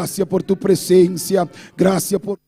Gracias por tu presencia. Gracias por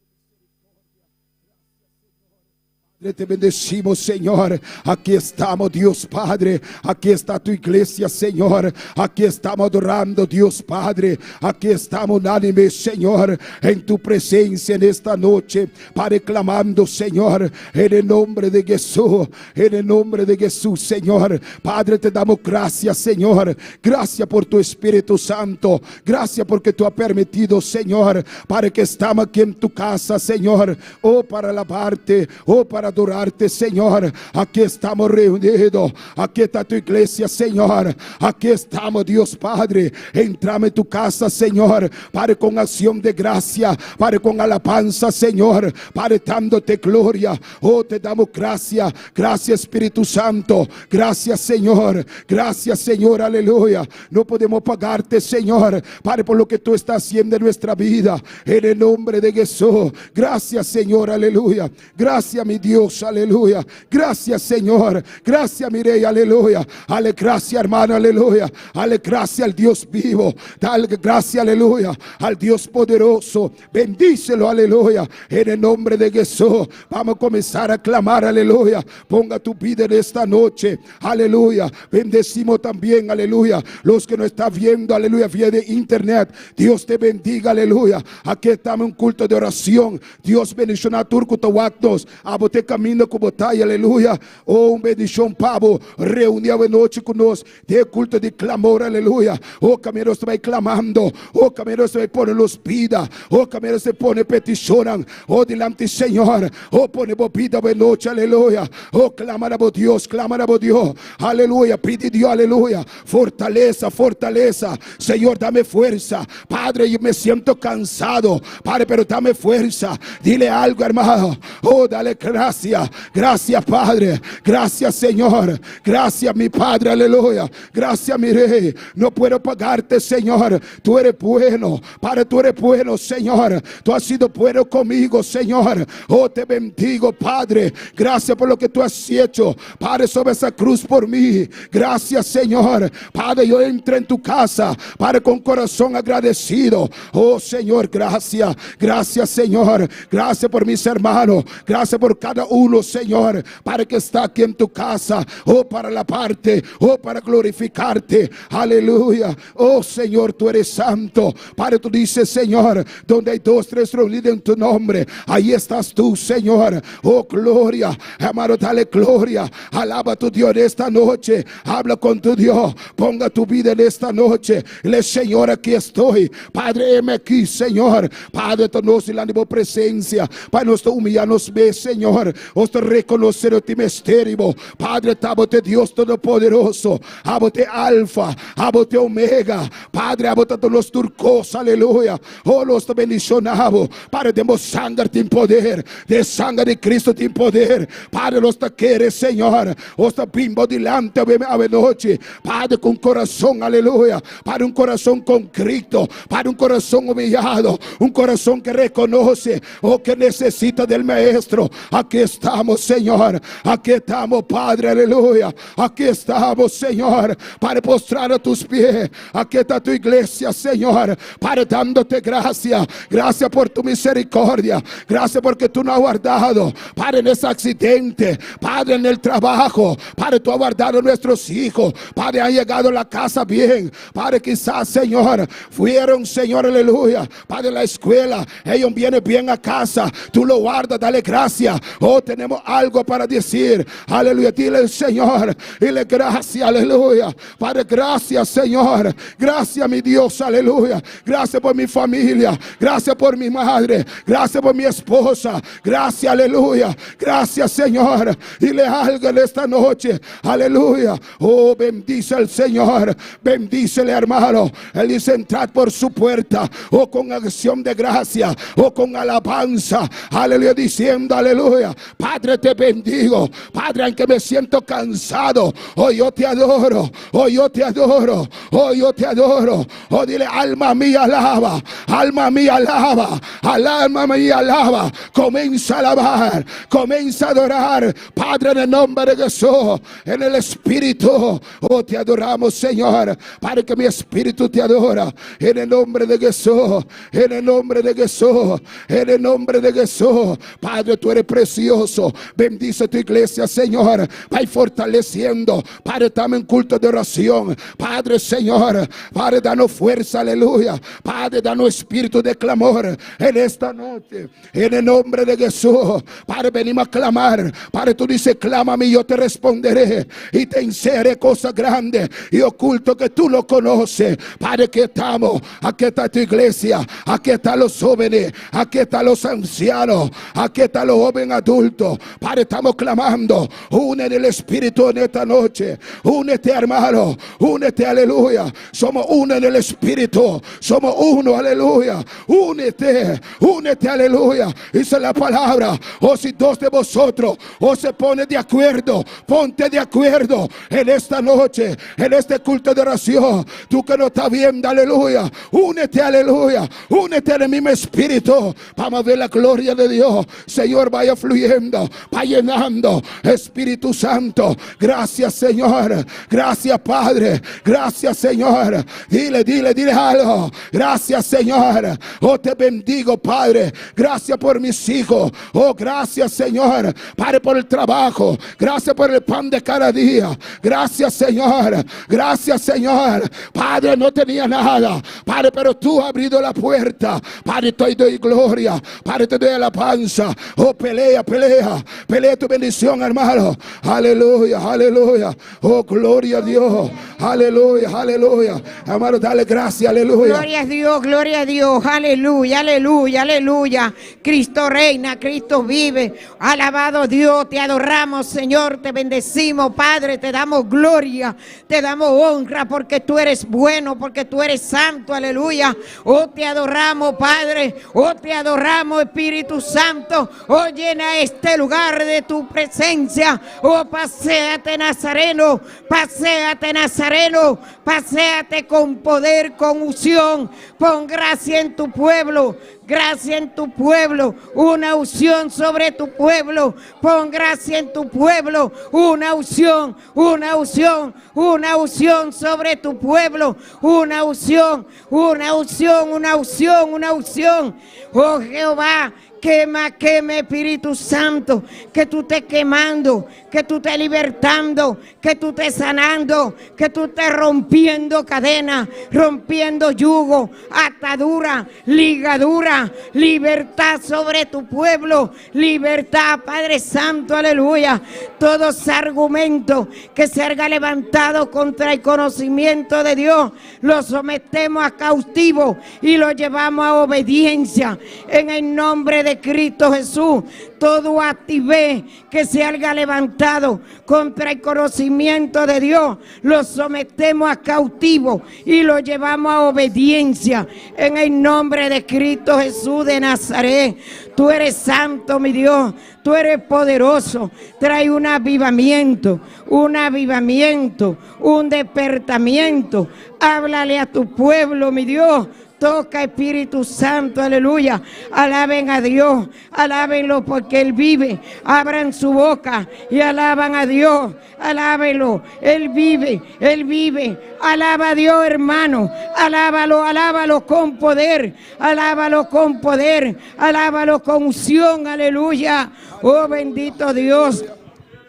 Padre, te bendecimos, Señor. Aquí estamos, Dios Padre. Aquí está tu iglesia, Señor. Aquí estamos adorando, Dios Padre. Aquí estamos unánime, Señor, en tu presencia en esta noche, Padre, clamando, Señor, en el nombre de Jesús, en el nombre de Jesús, Señor. Padre, te damos gracias, Señor. Gracias por tu Espíritu Santo. Gracias porque tú has permitido, Señor, para que estamos aquí en tu casa, Señor. Oh, para alabarte, oh, para adorarte, Señor. Aquí estamos reunidos. Aquí está tu iglesia, Señor. Aquí estamos, Dios Padre. Entramos en tu casa, Señor. Padre, con acción de gracia. Padre, con alabanza, Señor. Padre, dándote gloria. Oh, te damos gracia. Gracias, Espíritu Santo. Gracias, Señor. Gracias, Señor. Aleluya. No podemos pagarte, Señor. Padre, por lo que tú estás haciendo en nuestra vida. En el nombre de Jesús. Gracias, Señor. Aleluya. Gracias, mi Dios. Aleluya. Gracias, Señor. Gracias, mi Rey. Aleluya. Dale gracias, hermano. Aleluya. Dale gracias al Dios vivo. Dale gracias, aleluya. Al Dios poderoso. Bendícelo, aleluya. En el nombre de Jesús. Vamos a comenzar a clamar, aleluya. Ponga tu vida en esta noche. Aleluya. Bendecimos también, aleluya. Los que nos están viendo, aleluya, vía de internet. Dios te bendiga, aleluya. Aquí estamos en un culto de oración. Dios bendiciona tur cu ta wak nos. Abo te caminda cu bo ta, aleluya. Oh, un bendicion pa bo. Reuni anochi cu nos. Den culto di clamor, aleluya. Oh, caminda ta bay clamando. Oh, caminda ta bay pone nos bida. Oh, caminda ta pone peticion. Oh, dilanti Señor. Oh, pone bo bida anochi, aleluya. Oh, clama a Dios, clama a Dios. Aleluya. Pidi Dios, aleluya. Fortaleza, fortaleza. Señor, dame fuerza. Padre, yo me siento cansado. Padre, pero dame fuerza. Dile algo, hermano. Oh, dale gracias. Gracias, Padre. Gracias, Señor. Gracias, mi Padre. Aleluya. Gracias, mi Rey. No puedo pagarte, Señor. Tú eres bueno. Padre, tú eres bueno, Señor. Tú has sido bueno conmigo, Señor. Oh, te bendigo, Padre. Gracias por lo que tú has hecho. Padre, sobre esa cruz por mí. Gracias, Señor. Padre, yo entro en tu casa. Padre, con corazón agradecido. Oh, Señor, gracias. Gracias, Señor. Gracias por mis hermanos. Gracias por cada uno, Señor. Para que está aquí en tu casa. Oh, para la parte. Oh, para glorificarte. Aleluya. Oh, Señor, tú eres santo. Padre, tú dices, Señor, donde hay dos, tres reunidos en tu nombre, ahí estás tú, Señor. Oh, gloria. Hermano, dale gloria. Alaba a tu Dios en esta noche. Habla con tu Dios. Ponga tu vida en esta noche. Dile, Señor, aquí estoy. Padre, heme aquí, Señor. Padre, nos dilanti presencia. Padre, nos humiya nos mes, Señor. Nos reconoce ti misterio. Padre, abo ta Dios Todopoderoso. Abo ta Alfa. Abo ta Omega. Padre, abo ta nos tur cos. Aleluya. Oh, nos bendiciona bo. Padre, den sanger tin poder. Den sanger di Cristo tin poder. Padre, nos ta kere, Señor. Nos ta bin bo dilanti anochi. Padre, cu curason, aleluya. Padre, un curason contrito. Padre, un curason humillado. Un curason cu reconoce o que necesita del Maestro. Aquí estamos, Señor. Aquí estamos, Padre, aleluya. Aquí estamos, Señor, para postrar a tus pies. Aquí está tu iglesia, Señor, para dándote gracia. Gracias por tu misericordia. Gracias porque tú nos has guardado. Padre, en ese accidente. Padre, en el trabajo. Padre, tú has guardado a nuestros hijos. Padre, han llegado a la casa bien. Padre, quizás, Señor, fueron, Señor, aleluya. Padre, la escuela. Ellos vienen bien a casa. Tú lo guardas, dale gracias. Oh, tenemos algo para decir. Aleluya. Dile al Señor. Dile gracias, aleluya. Padre, gracias, Señor. Gracias, mi Dios, aleluya. Gracias por mi familia. Gracias por mi madre. Gracias por mi esposa. Gracias, aleluya. Gracias, Señor. Dile algo en esta noche. Aleluya. Oh, bendice al Señor. Bendícele, hermano. Él dice: entrad por su puerta. Oh, con acción de gracia. Oh, con alabanza. Aleluya. Diciendo, aleluya. Padre, te bendigo. Padre, aunque me siento cansado, oh, yo te adoro. Oh, yo te adoro. Oh, yo te adoro. Oh, dile, alma mía, alaba. Alma mía, alaba. Alma mía, alaba. Comienza a alabar. Comienza a adorar. Padre, en el nombre de Jesús. En el Espíritu. Oh, te adoramos, Señor. Padre, que mi espíritu te adora. En el nombre de Jesús. En el nombre de Jesús. En el nombre de Jesús. Padre, tú eres precioso. Bendice tu iglesia, Señor. Va fortaleciendo. Padre, estamos en culto de oración. Padre, Señor. Padre, danos fuerza, aleluya. Padre, danos espíritu de clamor en esta noche. En el nombre de Jesús. Padre, venimos a clamar. Padre, tú dices, clámame y yo te responderé. Y te enseñaré cosas grandes y oculto que tú no conoces. Padre, que estamos. Aquí está tu iglesia. Aquí están los jóvenes. Aquí están los ancianos. Aquí están los jóvenes adultos. Padre, estamos clamando. Une en el Espíritu en esta noche. Únete, hermano. Únete, aleluya. Somos uno en el Espíritu. Somos uno, aleluya. Únete, únete, aleluya. Dice la palabra. O si dos de vosotros o se pone de acuerdo, ponte de acuerdo en esta noche, en este culto de oración. Tú que no estás viendo, aleluya. Únete, aleluya. Únete en el mismo espíritu. Vamos a ver la gloria de Dios. Señor, vaya fluyendo, va llenando. Espíritu Santo, gracias, Señor. Gracias, Padre. Gracias, Señor. Dile, dile, dile algo. Gracias, Señor. Oh, te bendigo, Padre. Gracias por mis hijos. Oh, gracias, Señor. Padre, por el trabajo. Gracias por el pan de cada día. Gracias, Señor. Gracias, Señor. Padre, no tenía nada. Padre, pero tú has abrido la puerta. Padre, te doy gloria. Padre, te doy alabanza. Oh, pelea, pelea. Pelea tu bendición, hermano. Aleluya, aleluya. Oh, gloria a Dios. Aleluya, aleluya. Hermano, dale gracias, aleluya. Gloria a Dios, gloria a Dios, aleluya, aleluya, aleluya. Cristo reina, Cristo vive. Alabado Dios, te adoramos, Señor, te bendecimos, Padre, te damos gloria, te damos honra porque tú eres bueno, porque tú eres santo, aleluya. Oh, te adoramos, Padre, oh, te adoramos, Espíritu Santo. Oh, llena este lugar de tu presencia. Oh, paséate, Nazareno, paséate, Nazareno, paséate con poder, con unción. Pon gracia en tu pueblo, gracia en tu pueblo, una unción sobre tu pueblo. Pon gracia en tu pueblo, una unción, una unción, una unción sobre tu pueblo, una unción, una unción, una unción, una unción. Oh Jehová, quema, quema, Espíritu Santo, que tú estés quemando, que tú estés libertando, que tú estés sanando, que tú estés rompiendo cadenas, rompiendo yugo, atadura, ligadura, libertad sobre tu pueblo, libertad, Padre Santo, aleluya. Todos argumentos que se haya levantado contra el conocimiento de Dios, los sometemos a cautivo y los llevamos a obediencia en el nombre de Cristo Jesús. Todo activé que se haya levantado contra el conocimiento de Dios, lo sometemos a cautivo y lo llevamos a obediencia en el nombre de Cristo Jesús de Nazaret. Tú eres santo, mi Dios. Tú eres poderoso. Trae un avivamiento, un avivamiento, un despertamiento. Háblale a tu pueblo, mi Dios. Toca, Espíritu Santo, aleluya. Alaben a Dios, alábenlo porque Él vive. Abran su boca y alaban a Dios. Alábenlo, Él vive, Él vive. Alaba a Dios, hermano. Alábalo, alábalo con poder. Alábalo con poder. Alábalo con unción, aleluya. Oh, bendito Dios.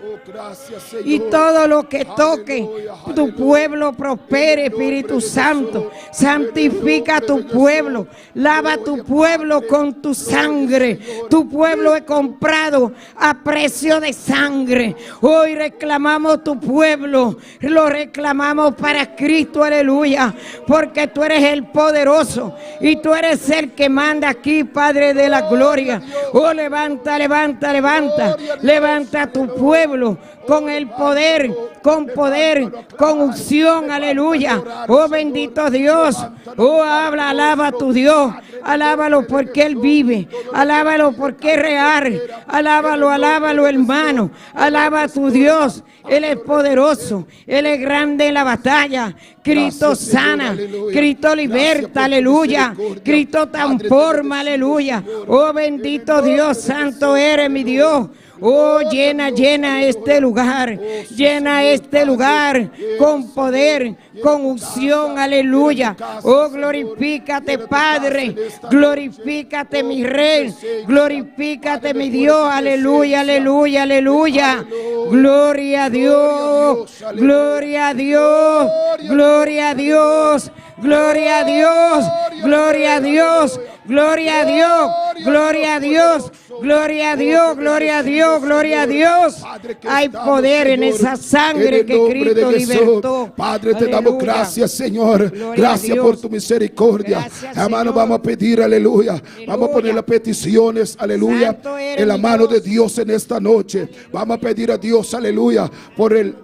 Oh, gracias, Señor. Y todo lo que toque Aleluya, tu aleluya. pueblo prospere, En el nombre Espíritu de Santo. Jesús. Santifica En el tu nombre de pueblo. Jesús. Lava tu Gloria, pueblo Padre. con tu Gloria, sangre. Señor. Tu pueblo es comprado a precio de sangre. Hoy reclamamos tu pueblo. Lo reclamamos para Cristo, aleluya. Porque tú eres el poderoso y tú eres el que manda aquí, Padre de la gloria. Oh, levanta, levanta, levanta. Gloria a Dios. Levanta tu pueblo. pueblo con el poder, con poder, con unción, aleluya. Oh bendito Dios, oh habla, alaba a tu Dios, alábalo porque Él vive, alábalo porque es real, alábalo, alábalo hermano, alaba a tu Dios. Él es poderoso, Él es grande en la batalla. Cristo Gracias, Señor, sana, aleluya. Cristo Gracias liberta, por tu aleluya. misericordia. Cristo Padre, te transforma, bendecimos, aleluya. Señor. Oh bendito Dios, santo eres mi Dios. Oh, llena, llena este lugar, llena este lugar con poder, con unción, aleluya. Oh, glorifícate, Padre, glorifícate, mi Rey, glorifícate, mi Dios, aleluya, aleluya, aleluya. Gloria a Dios, gloria a Dios, gloria a Dios, gloria a Dios, gloria a Dios, gloria a Dios, gloria a Dios, gloria a Dios, gloria a Dios, gloria a Dios. Hay poder en esa sangre En el que nombre de Cristo Jesús. libertó. Padre, te damos Aleluya. gracias, Señor. Gloria a Gracias Dios. por tu misericordia. Gracias, Hermano, Señor. vamos a pedir, aleluya. Vamos a poner Aleluya. las peticiones, aleluya, Santo eres en la mi mano de Dios. Dios en esta noche. Vamos a pedir a Dios, aleluya, por el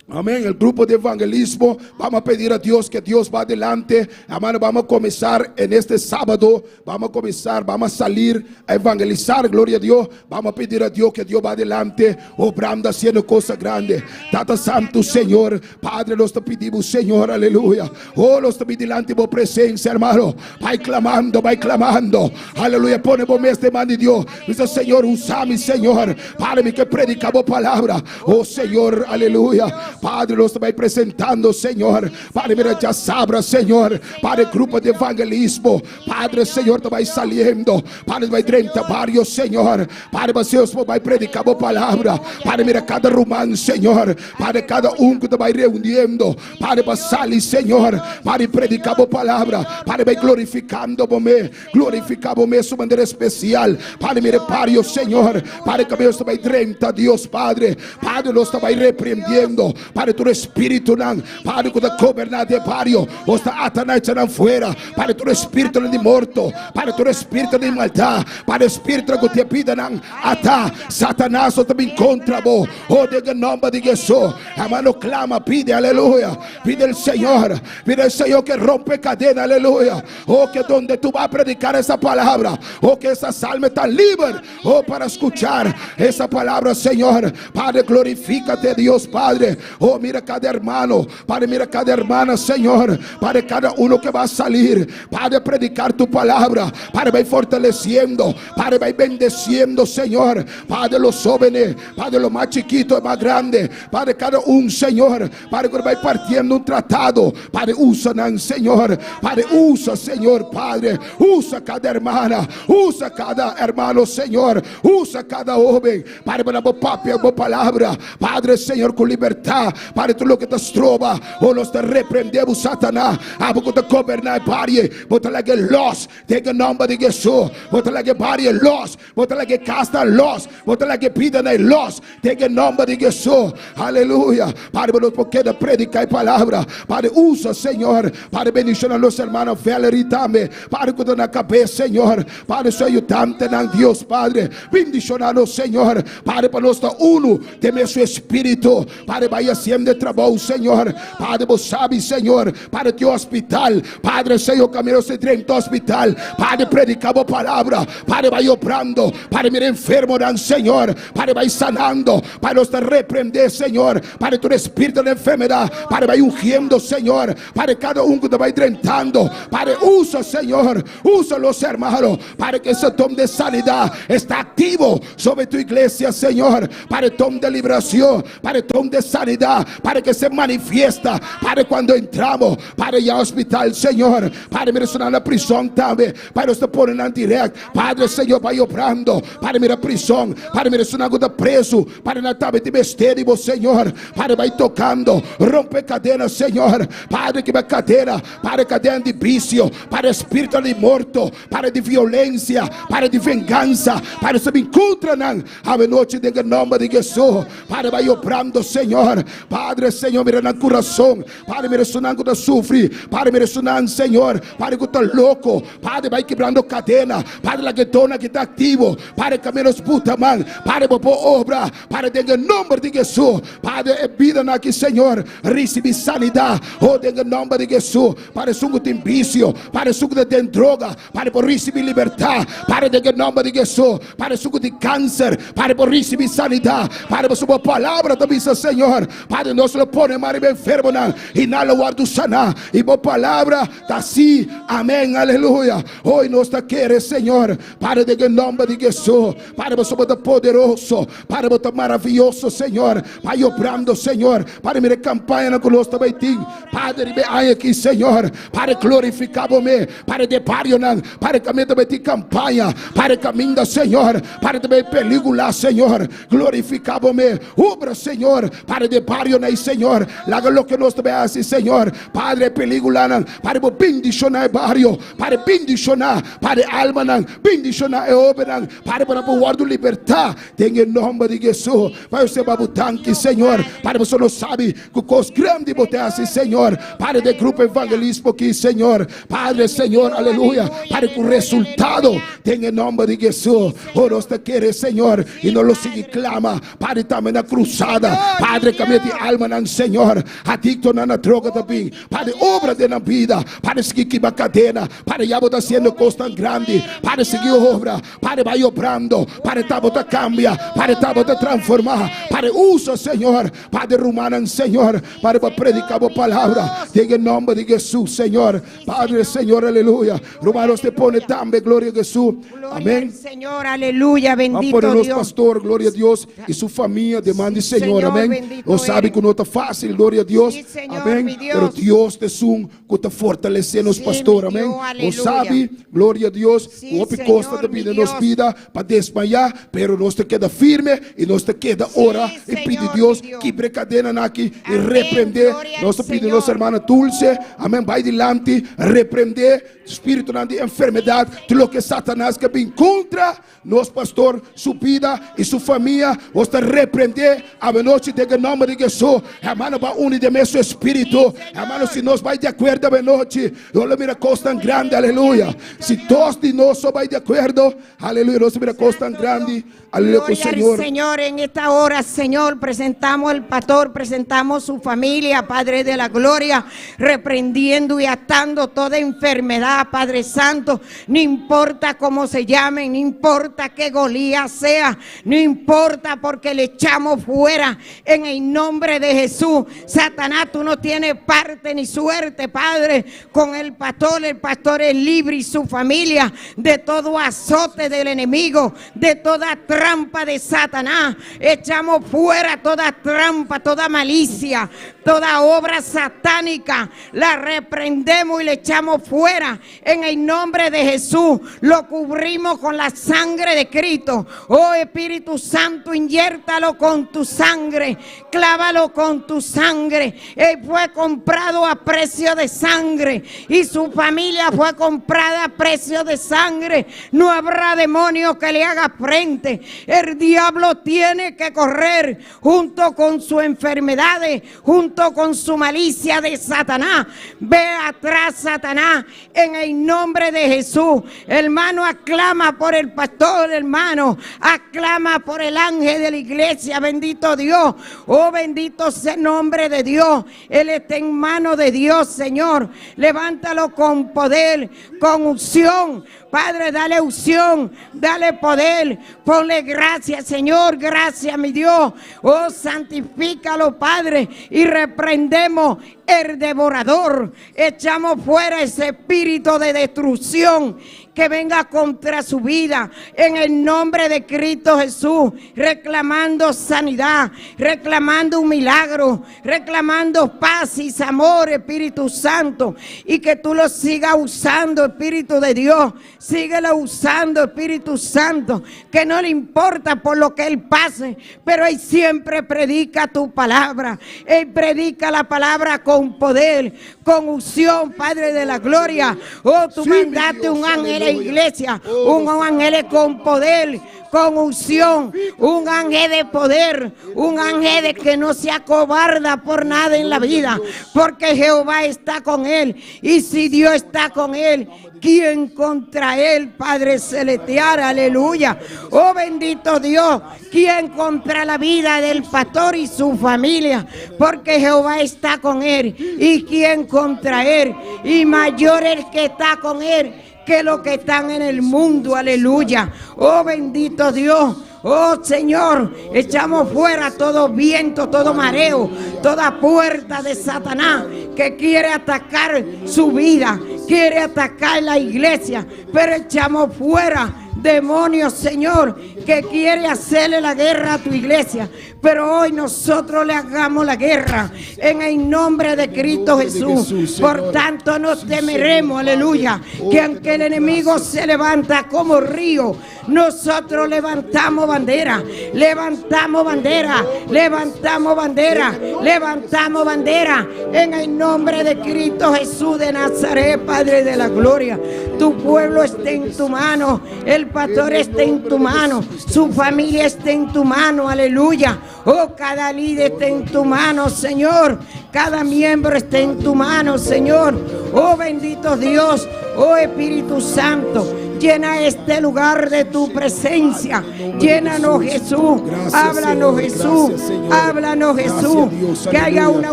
Amén. El grupo de evangelismo. Vamos a pedir a Dios que Dios va adelante. Hermano, vamos a comenzar en este sábado. Vamos a comenzar, vamos a salir a evangelizar. Gloria a Dios. Vamos a pedir a Dios que Dios va adelante, obrando, haciendo cosas grandes. Tata Santo, Señor. Padre, nos te pedimos, Señor. Aleluya. Oh, nos te pedimos delante de tu presencia, hermano. Va clamando, va clamando. Aleluya. Pone por mí este man de Dios. Dice, Señor, usa mi Señor. Padre, que predicamos palabra. Oh, Señor, aleluya. Padre, los va presentando, Señor. Padre, mira, ya sabrá, Señor. Padre, grupo de evangelismo. Padre, Señor, te va saliendo. Padre, va 30 varios, Señor. Padre, Dios, va predicar palabra. Padre, mira, cada rumán, Señor. Padre, cada uno que te va reuniendo. Padre, va salir, Señor. Padre, predicar palabra. Padre, va glorificando me. Glorificando su manera especial. Padre, mire, varios, Señor. Padre, que Dios te va 30, Dios, Padre. Padre, los te va reprendiendo. Padre, tu espíritu, nan. Padre, que te goberna de barrio. O está atana echarán fuera. Padre, tu espíritu de muerto. Padre, tu espíritu de maldad. Padre, espíritu que te piden, ata. Satanás te encontra, bo. Oh, de nombre de Jesús. Hermano, clama, pide, aleluya. Pide el Señor. Pide el Señor que rompe cadena, aleluya. Oh, que donde tú vas a predicar esa palabra. Oh, que esa salma está libre. Oh, para escuchar esa palabra, Señor. Padre, glorifícate, Dios, Padre. Oh, mira cada hermano. Padre, mira cada hermana, Señor. Padre, cada uno que va a salir. Padre, predicar tu palabra. Padre, va fortaleciendo. Padre, va bendeciendo, Señor. Padre, los jóvenes. Padre, los más chiquitos, más grandes. Padre, cada un, Señor. Padre, que va partiendo un tratado. Padre, usa, Señor. Padre, usa, Señor, Padre. Usa cada hermana. Usa cada hermano, Señor. Usa cada joven. Padre, para papi, palabra. Padre, Señor, con libertad. Padre, todo lo que te estroba. O nos te reprendemos, Satanás. Abo te gobernar, Padre. Bota la que los. Tenga nombre de Jesús. Bota la que padre los. Bota la que casta los. Bota la que piden el los. Tenga nombre de Jesús. Aleluya. Padre, no porque de predicar y palabra. Padre, usa, Señor. Padre, bendición a los hermanos Valerie también. Padre, con la cabeza, Señor. Padre, su ayudante, Dios, Padre. Bendición a los Señor. Padre, para nuestro uno, teme su espíritu. Padre, vaya haciendo trabajo, Señor. Padre, vos sabes, Señor. Padre, tu hospital. Padre, Señor, camino se en tu hospital. Padre, predicamos palabra. Padre, vaya obrando. Padre, mira enfermo, dan, Señor. Padre, vaya sanando. Padre, nos te reprende, Señor. Padre, tu espíritu de enfermedad. Padre, vaya ungiendo, Señor. Padre, cada uno que te va entrando. Padre, usa, Señor. Usa los hermanos. Padre, que ese don de sanidad está activo sobre tu iglesia, Señor. Padre, don de liberación. Padre, don de sanidad. Padre, que se manifiesta. Padre, cuando entramos. Padre, ya hospital, Señor. Padre, mira, en la prisión también. Padre, usted pone en direct. Padre, Señor, vaya obrando. Padre, mira, prisión. Padre, mira, es una gota preso. Padre, na también te misterio, Señor. Padre, vai tocando. Rompe cadenas, Señor. Padre, que va cadena. Padre, cadena de vicio. Padre, espírito de morto. Padre, de violência. Padre, de vingança. Padre, se me encontra, não. A noite, em nome de Jesus. Padre, vai obrando, Señor. Padre, Señor, mira nan kurason. Padre, mira esunnan ku ta sufri. Padre, mira esunnan, Señor, Padre, ku ta loko. Padre, bai kibrando kadena. Padre, laga e donnan ki ta aktivo. Padre, kambia nos buta man. Padre, bo por obra. Padre, den e nomber di Hesus. Padre, e bidanan aki, Señor, risibi sanidad. Oh, den e nomber di Hesus. Padre, esun ku tin bisio. Padre, esun ku ta den droga. Padre, por risibi libertad. Padre, den e nomber di Hesus. Padre, esun ku tin kanser. Padre, por risibi sanidad. Padre, pasobra bo palabra ta bisa, Señor. Padre, nos lo pone man riba enfermonan i nan lo wòrdu saná. I bo palabra ta sí, amén, aleluya. Hoy nos ta kere, Señor, Padre, den e nòmber di Hesus. Padre, pasobra bo ta poderoso. Padre, bo ta maravioso, Señor. Bai obrando, Señor. Padre, mira e kampañanan ku nos ta bai tin. Padre, riba e aña aki, Señor. Padre, glorifiká bo mes. Padre, den barionan. Padre, kaminda ta bai tin kampaña. Padre, kaminda, Señor. Padre, ta bai pelíkula, Señor. Glorifica bo me. Obra, Señor. Padre de barionan y Señor. Laga loke nos ta bay haci, Señor. Padre, peliculanan. Padre, bo bendiciona e bario. Padre, bendiciona. Padre, almanan. Bendiciona e hobennan. Padre, pa nan por wordo liberta. Den e nomber di Jesus. Pa yo seba bo danki, Señor. Padre, pasobra nos sabi cu cos grandi bo ta haci, Señor. Padre, den grupo evangelismo aki, Señor. Padre, Señor, aleluya. Padre, cu resultado. Den e nomber di Jesus. Oh, nos ta kere, Señor, y nos lo sigui clama. Padre, tambe na cruzada. Padre, cambia di almanan, Señor. Adictonan na droga ta bin. Padre, obra den nan bida. Padre, sigui kiba cadena. Padre, ya bo ta haciendo cosnan grandi. Padre, sigui obra. Padre, bai obrando. Padre, ta bo ta cambia. Padre, ta bo ta transforma. Padre, usa, Señor. Padre, rumannan, Señor. Padre, pa predica bo palabra. Den e nomber di Jesus, Señor. Padre, Señor, aleluya. Rumannan, te pone tambe, gloria a Jesús. Amén. Señor, aleluya, bendito Vamos Dios. pastor, gloria a Dios, y su familia, demanda sí, Señor, amén. No sabe que no está fácil, gloria a Dios. Sí, Señor, amén. Dios. Pero Dios te un que te fortalece nos sí, pastor, amén. No sabe, gloria a Dios, sí, hopi costa te pide nos vida para desmayar, pero nos te queda firme y nos te queda ora y pide Dios, quibre cadena aquí y reprende. Nos te pide nuestra hermana Dulce, amén, vai delante, reprende Spiritunan di enfermedat, tur loke Satanas ke bin kontra nos pastor, su bida i su famia, nos ta reprendé awenochi den e nòmber di Hesus. Hermano, bo a uni den mesun espiritu. Hermano, si nos bai di akuerdo awenochi, nos lo mira kosnan grandi. Aleluya. Si dos di nos so bai di akuerdo, aleluya, nos lo mira kosnan grandi. Aleluya ku Señor. Señor, en esta hora, Señor, presentamos al pastor, presentamos su familia, Padre de la Gloria, reprendiendo y atando toda enfermedad, Padre Santo, no importa cómo se llamen, no importa qué Golías sea, no importa porque le echamos fuera en el nombre de Jesús. Satanás, tú no tienes parte ni suerte, Padre, con el pastor. El pastor es libre y su familia de todo azote del enemigo, de toda trampa de Satanás. Echamos fuera toda trampa, toda malicia, toda obra satánica. La reprendemos y le echamos fuera en el nombre de Jesús. Lo cubrimos con la sangre de Cristo. Oh Espíritu Santo, inyértalo con tu sangre. Clávalo con tu sangre. Él fue comprado a precio de sangre y su familia fue comprada a precio de sangre. No habrá demonio que le haga frente. El diablo tiene que correr junto con sus enfermedades, junto con su malicia de Satanás. Ve atrás, Satanás, en el nombre de Jesús. Hermano, aclama por el pastor, hermano. Aclama por el ángel de la iglesia. Bendito Dios. Oh, bendito sea el nombre de Dios. Él está en mano de Dios, Señor. Levántalo con poder, con unción. Padre, dale unción, dale poder. Ponle gracia, Señor. Gracias, mi Dios. Oh, santifícalo, Padre. Y reprendemos el devorador. Echamos fuera ese espíritu de destrucción que venga contra su vida en el nombre de Cristo Jesús, reclamando sanidad, reclamando un milagro, reclamando paz y amor, Espíritu Santo, y que tú lo sigas usando, Espíritu de Dios, síguelo usando, Espíritu Santo, que no le importa por lo que él pase, pero él siempre predica tu palabra, él predica la palabra con poder, con unción, Padre de la gloria. Oh, tú mandaste un ángel. la iglesia. Un ángel con poder, con unción, un ángel de poder, un ángel de que no se acobarda por nada en la vida, porque Jehová está con él. Y si Dios está con él, ¿quién contra él, Padre Celestial? Aleluya. Oh bendito Dios, ¿quién contra la vida del pastor y su familia? Porque Jehová está con él. ¿Y quién contra él? Y mayor el que está con él que los que están en el mundo. Aleluya. Oh bendito Dios. Oh Señor, echamos fuera todo viento, todo mareo, toda puerta de Satanás que quiere atacar su vida, quiere atacar la iglesia, pero echamos fuera demonios, Señor, que quiere hacerle la guerra a tu iglesia. Pero hoy nosotros le hagamos la guerra en el nombre de Cristo Jesús. Por tanto, no temeremos, aleluya, que aunque el enemigo se levanta como río, nosotros levantamos bandera, levantamos bandera, levantamos bandera, levantamos bandera en el nombre de Cristo Jesús de Nazaret, Padre de la gloria. Tu pueblo está en tu mano, el pastor está en tu mano, su familia está en tu mano, aleluya. Oh, cada líder está en tu mano, Señor. Cada miembro está en tu mano, Señor. Oh, bendito Dios. Oh, Espíritu Santo. Llena este lugar de tu presencia. Llénanos, Jesús. Háblanos, Jesús. Háblanos, Jesús. Que haya una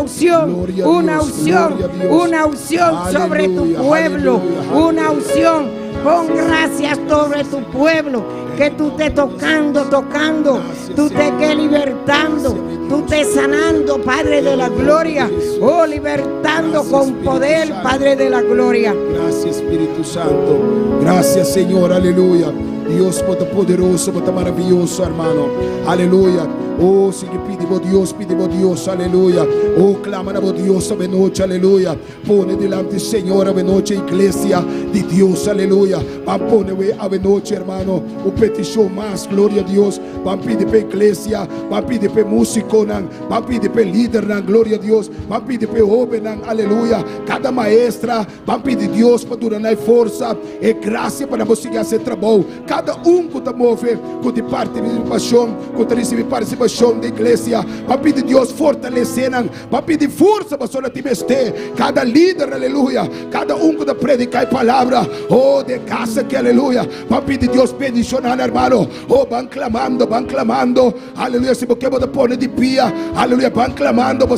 unción, una unción, una unción sobre tu pueblo. Una unción. Pon gracias sobre tu pueblo. Que tú te tocando, tocando. Tú te que libertando. Tú te sanando, Padre de la gloria. Oh, libertando con poder, Padre de la gloria. Gracias, Espíritu Santo. Gracias, Señor. Aleluya. Dios, bo ta poderoso, bo ta maravioso, hermano. Aleluya. Oh, sigui pidi Dios, pidi Dios, aleluya. Oh, clama na Dios awe nochi, aleluya. Pone dilanti Señor awe nochi, iglesia di Dios, aleluya. Ban pone awe nochi, hermano. Un peticion mas, gloria na Dios. Ban pidi pa iglesia, ban pidi pa musiconan, ban pidi pa lidernan, gloria na Dios. Ban pidi pa hobennan, aleluya. Cada maestra, ban pidi Dios pa duna nan forsa y gracia pa nan sigui haci trabou. Cada un cu ta move, cu di participacion, cu ta ricibi participacion di iglesia, ban pidi Dios fortalece nan, ban pidi forsa pa solo mester. Cada lider, aleluya. Cada un cu ta predica e palabra, oh, di cas aki, aleluya. Ban pidi Dios bendiciona, hermano. Oh, ban clamando, ban clamando. Aleluya. Si bo kier pone di pia, aleluya, ban clamando, bo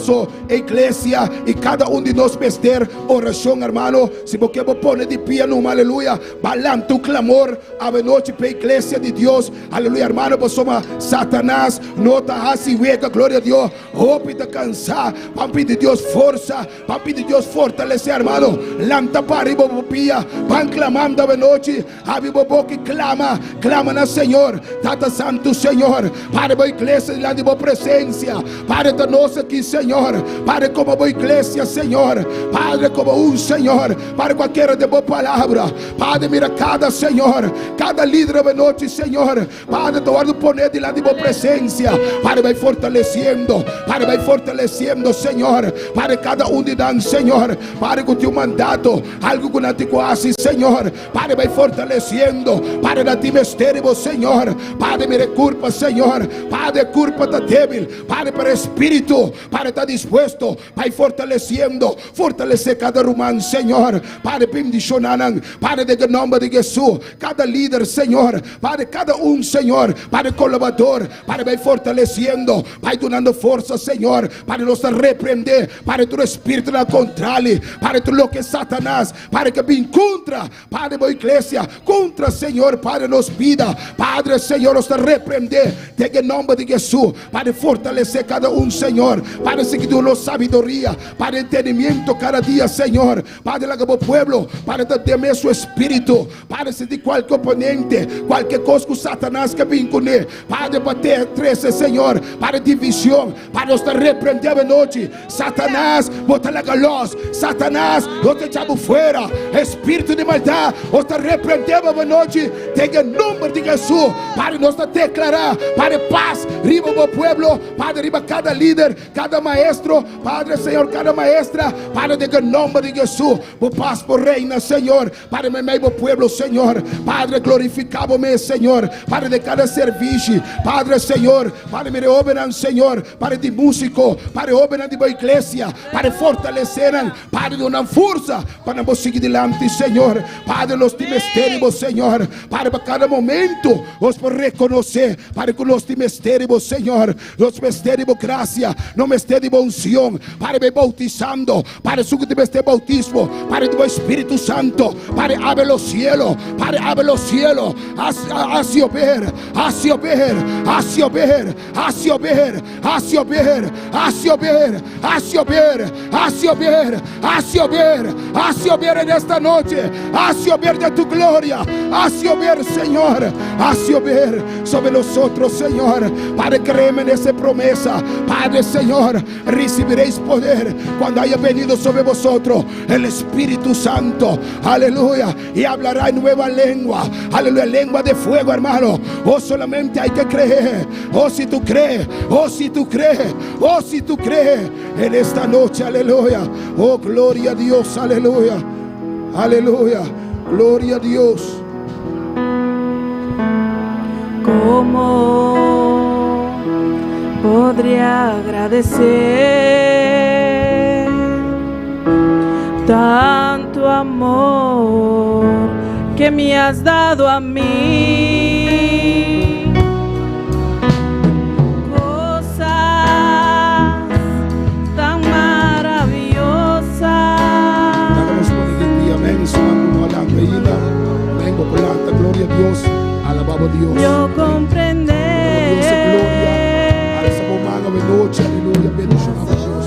iglesia y cada un di nos mester oracion, hermano. Si bo kier pone di pia, no, aleluya. Ban lanta un clamor, awe nochi pa iglesia di Dios. Aleluya, hermano, pasobra Satanas no ta haci wega, gloria na Dios. Hopi ta cansa, pa pidi Dios forsa, pa pidi Dios fortalece, hermano. Lanta para bo pia, ban clamando awe nochi, habri bo boca clama, clama na Señor, Tata Santo Señor, Padre, bo iglesia dilanti bo presencia, Padre, nos aki, Señor, Padre, como bo iglesia, Señor, Padre, como un Señor, Padre, cualkier di bo palabra, Padre, mira cada Señor, cada lider awe nochi, Señor, Padre, ta wordo poni dilanti di bo presencia, Padre, bay fortaleciendo, Padre, bay fortaleciendo, Señor, Padre, cada un di nan, Señor, Padre, cu tin un mandato, algo cu nan tin cu haci, Señor, Padre, bay fortaleciendo, Padre, nan tin mester, Señor, Padre, mira curpa, Señor, Padre, curpa ta debil, Padre, pero spirito, Padre, ta dispuesto, Padre, fortaleciendo, fortalece cada ruman, Señor, Padre, bendiciona nan, Padre, den nomber di Jesus, cada lider, Señor, Padre, cada un, Señor, Padre, colaborador, Padre, bay fortaleciendo, Padre, dunando forsa, Señor, Padre, nos reprende, Padre, tur spirito na contrario, Padre, tur loke Satanas, Padre, cu bin contra, Padre, bo iglesia, contra, Señor, Padre, nos bida, Padre, Señor, nos reprende, den nomber di Jesus, Padre, fortalece cada un, Señor, Padre, sigui duna sabiduria, Padre, entendimento cada dia, Señor, Padre, laga bo pueblo, Padre, den su spirito, Padre, si di cualkier oponente, cualkier cos cu Satanas cu bin cu ne, Padre, pa trece, Señor, Padre división, Padre nos ta reprende anochi. Satanás, bo ta laga los. Satanás, nos ta echa bo fuera. Espíritu di maldad, nos ta reprende bo anochi. Den e nomber di Jesús, Padre, nos ta declara, Padre, paz riba bo pueblo, Padre, riba cada líder, cada maestro, Padre, Señor, cada maestra, Padre, den e nomber di Jesús, bo paz por reina, Señor, Padre, meimei bo pueblo, Señor. Padre, glorifica bo mes, Señor. Padre, den cada servicio, Padre, Señor. Padre, mira e hobennan, Señor. Padre, di musico, Padre, hobennan di bo iglesia. Padre, fortalece nan. Padre, duna nan forsa pa nan por sigui dilanti, Señor. Padre, nos tin mester di bo, Señor. Padre, pa cada momento nos por reconoce, Padre, cu nos tin mester di bo, Señor. Nos mester di bo gracia, nos mester di bo uncion. Padre, bay bautisando. Padre, esun cu tin mester bautismo, Padre, di bo Espíritu Santo. Padre, abre los cielos. Padre, abre los cielos. Haz, haz llover, haz llover, haz llover, haz llover, haz llover, haz llover, haz llover, haz llover, haz llover, haz llover en esta noche. Haz llover de tu gloria. Haz llover, Señor. Haz llover sobre nosotros, Señor. Padre, créeme en esa promesa. Padre, Señor, recibiréis poder cuando haya venido sobre vosotros el Espíritu Santo. Aleluya. Y hablará en nueva lengua. Aleluya. Lengua de fuego, hermano. Oh, solamente hay que creer. Oh, si tú crees. Oh, si tú crees. Oh, si tú crees. En esta noche, aleluya. Oh, gloria a Dios. Aleluya. Aleluya. Gloria a Dios. ¿Cómo podría agradecer tanto amor que me has dado a mí? Cosas tan maravillosas. Dáganos por el día, amén. Sumando una lanta, Amén. Por lanta, gloria a Dios. Alabamos a Dios. Yo Amén. comprender. Dios gloria. Alza bo man nochi, aleluya. Bendicionamos a Dios.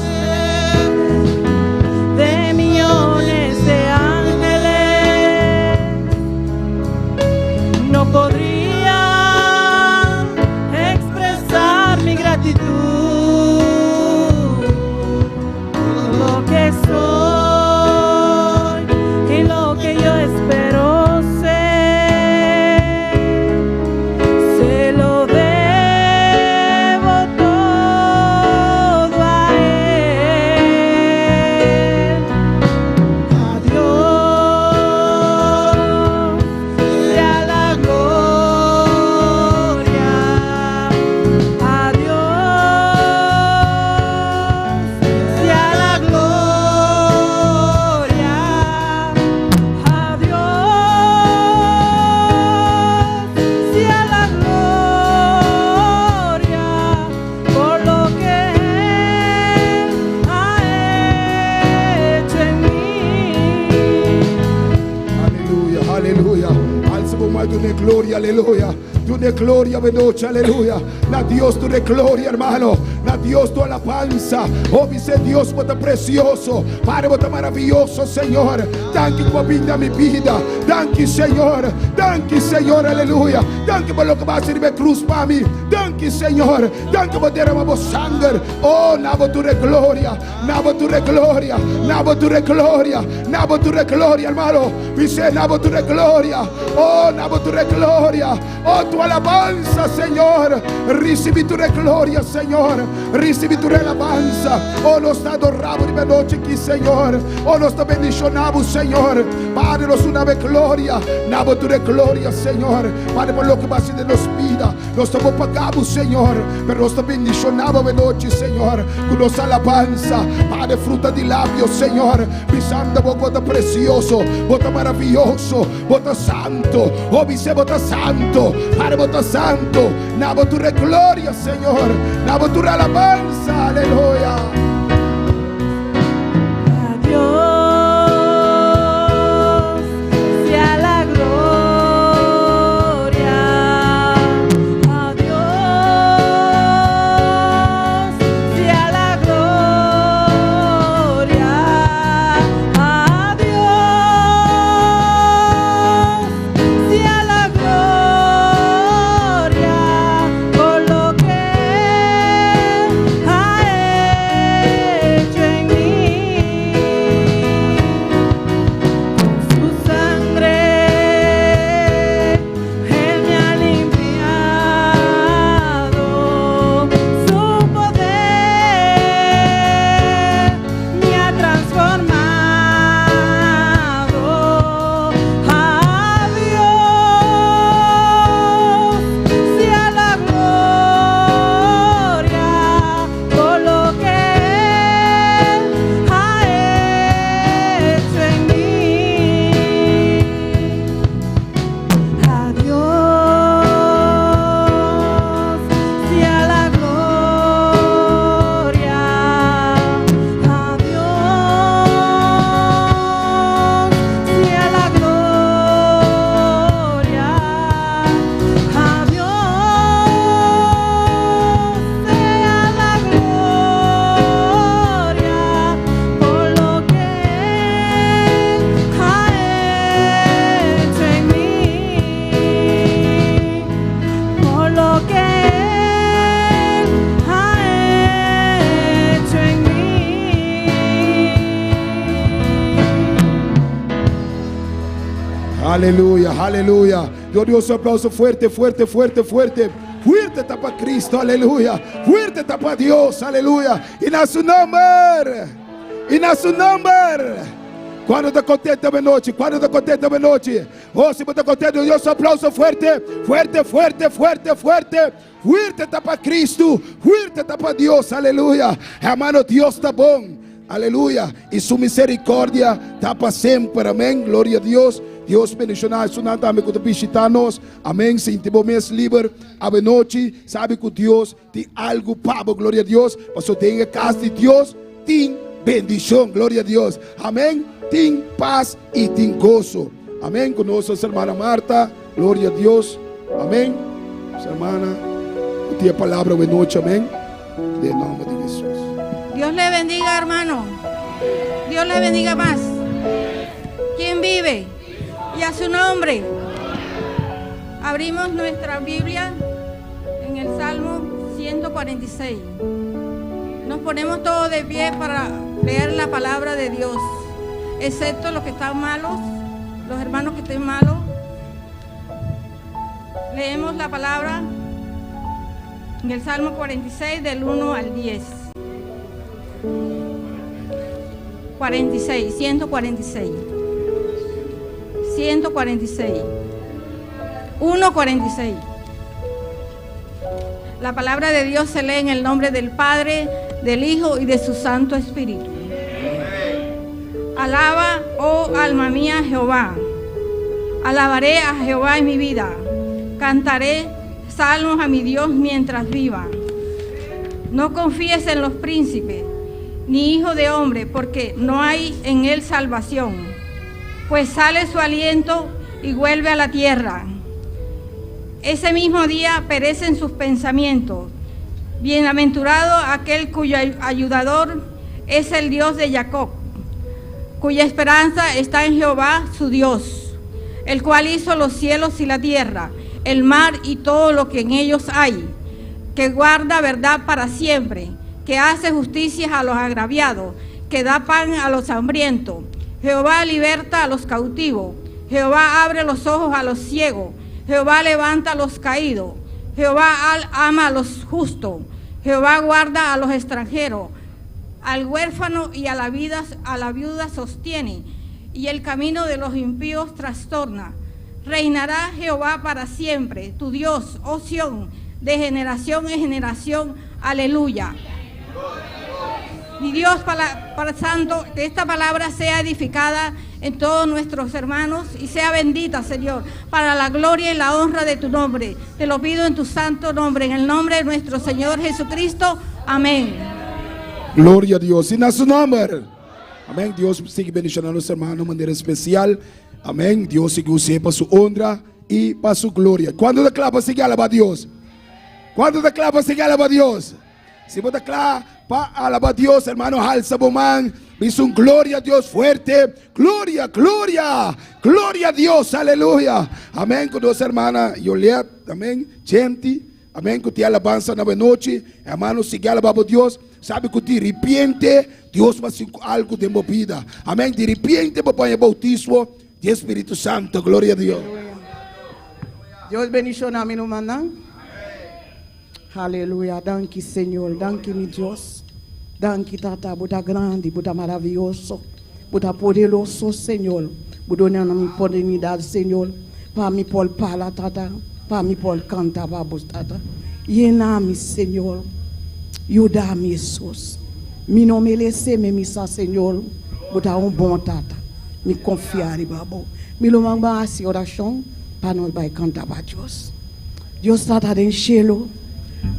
De millones de ángeles no podría expresar mi gratitud. Lo que soy y lo que yo espero ser, se lo debo todo a Él. A Dios sea la gloria, a Dios sea la gloria, a Dios sea la gloria por lo que Él ha hecho en mí. Aleluya, aleluya. Alza bo man, duna gloria, aleluya. Duna gloria, nochi, aleluya. Na Dios duna gloria, hermano. Na Dios tu alabanza. Oh, dice Dios, bo ta precioso. Padre, bo ta maraviyoso, Señor. Danki pa bida mi bida. Danki, Señor. Danki, Señor, aleluya. Danki pa loke bo a hasi riba cruz pa mi. Danki, Señor. Danki pa derama bo sanger. Oh, na bo tur gloria. Na bo tur gloria. Na bo tur gloria. Na bo tur gloria, hermano. Dice, na bo tur gloria. Oh, na bo tur gloria. Oh, tu alabanza, Señor. Recibi tu gloria, Señor. Recibi tu alabanza. Oh, nos ta adorando di nochi aki, Señor. Oh, nos ta bendicionando, Señor. Padre, nos duna gloria. Na bo tur gloria, Señor. Padre, pa loke bo a hasi den nos bida. Nos ta pagando, Señor. Pero nos ta bendicionando di nochi, Señor. Cu nos alabanza. Padre, fruta di labio, Señor. Bisando, bo ta precioso. Bo ta maraviyoso. Bo ta santo. Oh, bisa bo ta santo. Padre, bo ta santo. Na bo tur gloria, Señor. Na bo tur alabanza. Aleluya. A Dios sea la gloria. A Dios sea la gloria. A Dios sea la gloria por lo que Aleluya, aleluya. Dios Dios un aplauso fuerte, fuerte, fuerte, fuerte. Fuerte ta pa Cristo, aleluya. Fuerte ta pa Dios, aleluya. I na su nòmber. I na su nòmber. Kuantu ta kontentu awe nochi? Kuantu ta kontentu awe nochi? Oh, si bo ta kontentu, Dios un aplauso fuerte, fuerte, fuerte, fuerte, fuerte. Fuerte ta pa Cristo, fuerte ta pa Dios, aleluya. Hermano, Dios ta bon, aleluya. I su misericordia ta pa semper, amén. Gloria a Dios. Dios bendiciona esunnan tambe cu ta bishita nos, amén. Sinti bo mes liber awe nochi, sabi cu Dios tin algo pa bo, gloria a Dios. Paso den e cas di Dios tin bendicion, gloria a Dios, amén. Tin paz y tin gozo, amén. Cu nos hermana Marta. Gloria a Dios. Amén. Hermana, ku tin e palabra awe nochi. Amén. Den nomber di Jesús. Dios le bendiga, hermano. Dios le bendiga más. ¿Quién vive? Y a su nombre. Abrimos nuestra Biblia en el Salmo 146. Nos ponemos todos de pie para leer la palabra de Dios, excepto los que están malos, los hermanos que estén malos. Leemos la palabra en el Salmo 46 del 1 al 10. 46, 146. 146. 146. La palabra de Dios se lee en el nombre del Padre, del Hijo y de su Santo Espíritu. Alaba, oh alma mía, Jehová. Alabaré a Jehová en mi vida. Cantaré salmos a mi Dios mientras viva. No confíes en los príncipes, ni hijo de hombre, porque no hay en él salvación. Pues sale su aliento y vuelve a la tierra. Ese mismo día perecen sus pensamientos. Bienaventurado aquel cuyo ayudador es el Dios de Jacob, cuya esperanza está en Jehová su Dios, el cual hizo los cielos y la tierra, el mar y todo lo que en ellos hay, que guarda verdad para siempre, que hace justicia a los agraviados, que da pan a los hambrientos. Jehová liberta a los cautivos, Jehová abre los ojos a los ciegos, Jehová levanta a los caídos, Jehová ama a los justos, Jehová guarda a los extranjeros, al huérfano y a la, vida, a la viuda sostiene, y el camino de los impíos trastorna. Reinará Jehová para siempre, tu Dios, oh Sión, de generación en generación. Aleluya. Mi Dios para, para santo, que esta palabra sea edificada en todos nuestros hermanos y sea bendita, Señor, para la gloria y la honra de tu nombre. Te lo pido en tu santo nombre, en el nombre de nuestro Señor Jesucristo. Amén. Gloria a Dios. I na su nòmber. Amèn. Dios sigui bendishoná nos hermano di manera spesial. Amèn. Dios sigui us'é pa su honra i pa su gloria. Kuantu ta kla pa sigui alabá Dios? Kuantu ta kla pa sigui alabá Dios? Si bo ta kla pa alabá Dios, hermano, halsa bo man. Bisa un gloria a Dios fuerte. Gloria, gloria, gloria a Dios. Aleluya. Amèn. Ku nos hermana Yoliet. Amèn. Chenti. Amèn. Ku tin alabansa na nochi. Hermano, sigui alabá bo Dios. Sabe ku di repente Dios bai hasi algu den bo bida. Amèn. Di repente bo pone boutismo di Spiritu Santu. Gloria a Dios. Dios bendishoná mi rumannan. Aleluya. Danki, Señor. Danki, mi Dios. Danki, Tata. Bo ta grandi, bo ta maravioso. Bo ta poderoso, Señor. Bo ta duna mi oportunidat, Señor. Pa mi por papia, Tata. Pa mi por kanta, pa bo, Tata. Yena mi, Señor. Yuda mi, Jesus. Mi no meresé, mi sa, Señor. Bo ta un bon Tata. Mi konfia riba bo. Mi lo manda orashon pa nos bai kanta pa Dios. Dios Tata den shelu.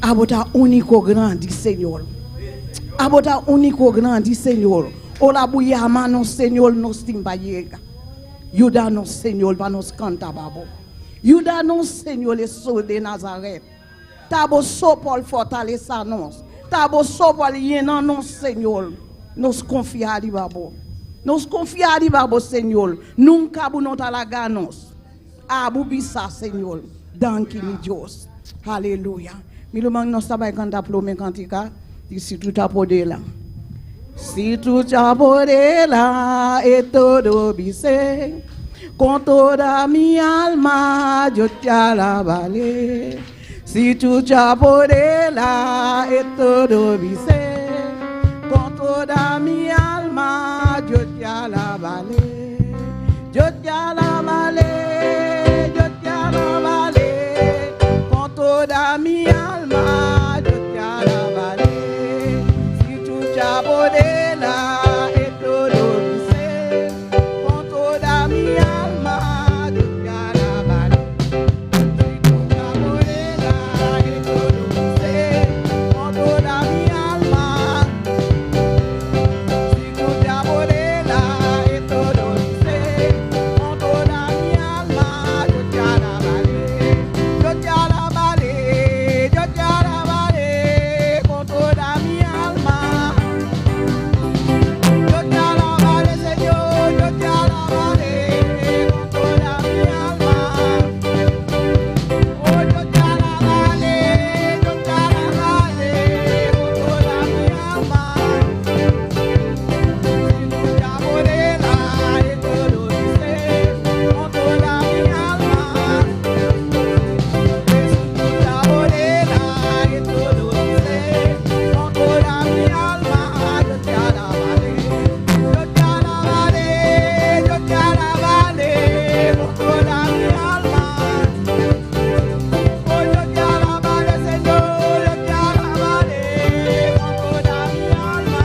Abo ta úniko grandi, Señor. Abo ta úniko grandi, Señor. Ora bo yama nos, Señor, nos tin pa yega. Yuda nos, Señor, pa nos kanta pa bo. Yuda nos, Señor, Jesus di Nazaret. Ta bo so por fortalesé nos. Ta bo so por yena nos, Señor. Nos konfia riba bo. Nos konfia riba bo, Señor. Nunka bo no ta laga nos. Abo bisa, Señor. Danki, mi Dios. Aleluya. Mi ruman nos ta bai kanta promé kantika. I si tu ta podela. Si tu ta podela, e todo bise. Con toda mi alma yo te alabaré. Si tú te apoderas de todo mi ser, con toda mi alma yo te alabaré. Yo te alabaré, yo te alabaré, con toda mi alma yo te alabaré. Si tú te apoderas de todo mi ser, con toda mi alma yo te alabaré. Si tú te apoderas de todo mi ser, con toda mi alma. Si tú te apoderas de todo mi ser, con toda mi alma, yo te alabaré, yo te alabaré, yo te alabaré, con toda mi alma. Yo te alabaré, Señor, yo te alabaré, con toda mi alma. Oh, yo te alabaré, yo te alabaré, con toda mi alma. Si tú te apoderas de todo mi ser, con toda mi alma. Si tú te apoderas de todo mi ser, con toda mi alma, yo te alabaré. Yo te alabaré, yo te alabaré, con toda mi alma. Oh, yo te alabaré, Señor, yo te alabaré, con toda mi alma.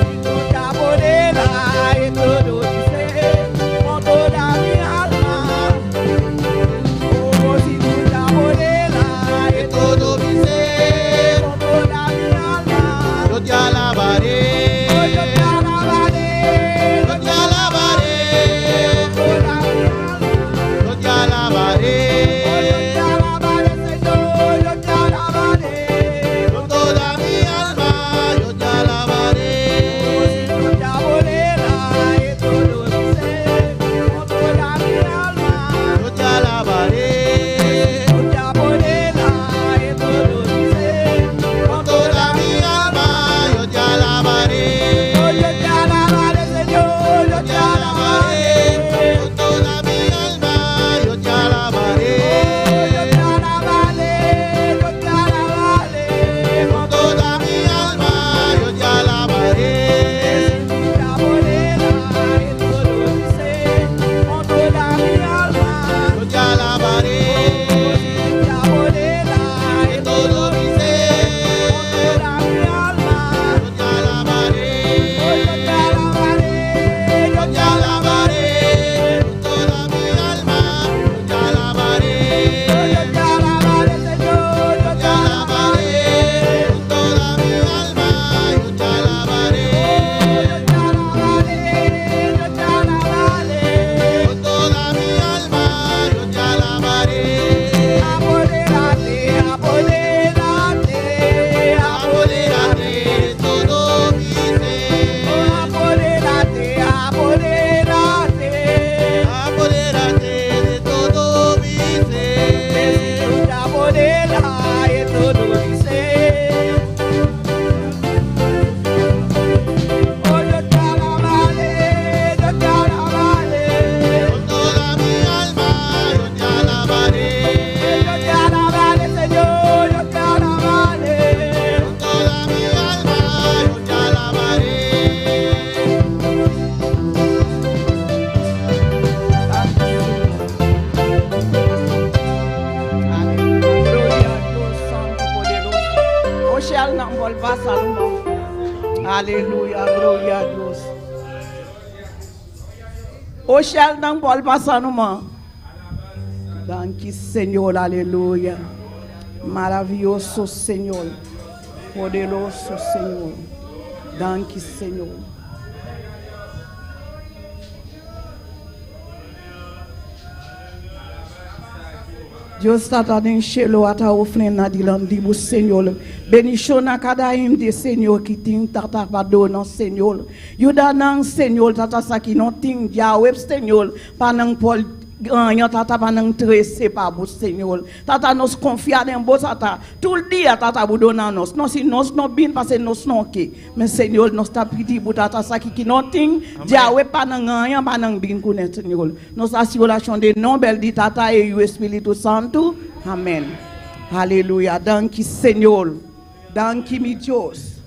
Si tú te apoderas de todo mi ser, con toda mi alma. Oh, si tú te apoderas De todo mi ser, con toda mi alma. yo te alabaré. Oh, yo te alabaré, Yo te alabaré. con toda mi alma. Yo te alabaré. Oh, yo te alabaré, Señor, yo te alabaré. Con toda mi alma, yo te alabaré. Si tú te apoderas de todo mi ser, con toda mi alma. Yo te alabaré. Tú te apoderas de todo mi ser, con Con toda mi alma, yo te alabaré. Oh, yo te alabaré, Señor, yo te alabaré. Con toda mi alma, yo te alabaré. Oh, yo te alabaré, yo te alabaré. Con toda mi alma, yo te alabaré. Tú te apoderas de todo mi ser, con toda mi alma. Yo te alabaré. Tú te apoderas De de todo mi ser, con toda mi alma. yo te alabaré. Oh, yo te alabaré, Yo te alabaré. Con toda mi alma, yo te alabaré. Oh, yo te alabaré, Señor, yo Yo te te alabaré. Con toda mi alma, yo te alabaré. Yo te alabaré, yo te alabaré. Con toda mi alma, yo te alabaré. Apodérate, apodérate, Apodérate de todo mi ser. Apodérate, apodérate. Apodérate de todo mi ser. Tú te apoderas de todo mi ser. Oh, yo te alabaré, yo te alabaré. Con toda mi alma, yo te alabaré. Yo te alabaré, Señor, yo te alabaré. Con toda mi alma, yo te alabaré. Gloria a Dios Santo poderoso. Oshel nan volva salmo. Aleluya, gloria a Dios. Oshel nan volva salmo. Danki Señor, aleluya. Maravioso Señor. Poderoso Señor. Danki Señor. Dios tata den shelo ata ofrenda dilanti bo Señor. Bendiciona cada hende Señor cu tin tata pa duna Señor. Yuda nan Señor tata sa cu no tin Yahweh Señor pa nan por Gaña, Tata, pa nan trese pa Bo, Señor. Tata, nos konfia den Bo, Tata. Tur dia, Tata, Bo duna nos. No si nos no bin, pase nos no ke. Men, Señor, nos ta pidi Bo, Tata, esaki ki no tin, djawe pa nan gaña, pa nan bin kuné, Señor. Nos hasi orashon den nomber di Tata e Yu Espíritu Santu. Amèn. Aleluya. Danki, Señor. Danki, mi Dios.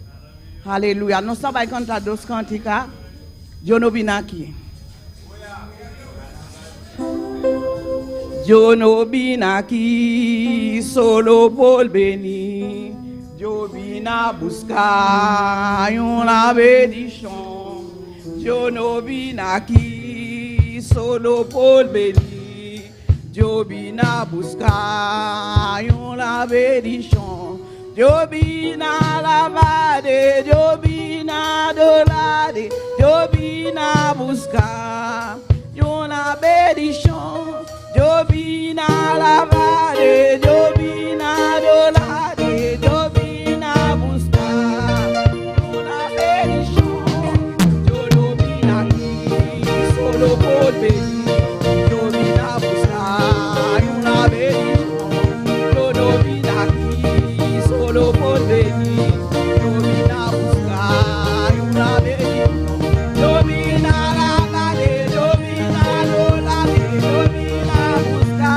Aleluya. Nos ta bai kanta dos kantika. Yo no bin aki. Yo no bin aki solo por beni. Yo bin a buska una bendishon. Yo no bin aki solo por beni. Yo bin a buska una bendishon. Yo bin a alabar'E, yo bin a adorar'E, yo bin a buska una bendishon. Yo bin a alabar'E, yo bin a adorar'E, yo bin a buska una bendishon. Yo no bin aki solo por beni, yo bin a buska una bendishon. Yo no bin aki solo por beni, yo bin a buska una bendishon. Yo bin a alabar'E, yo bin a adorar'E, yo bin a buska.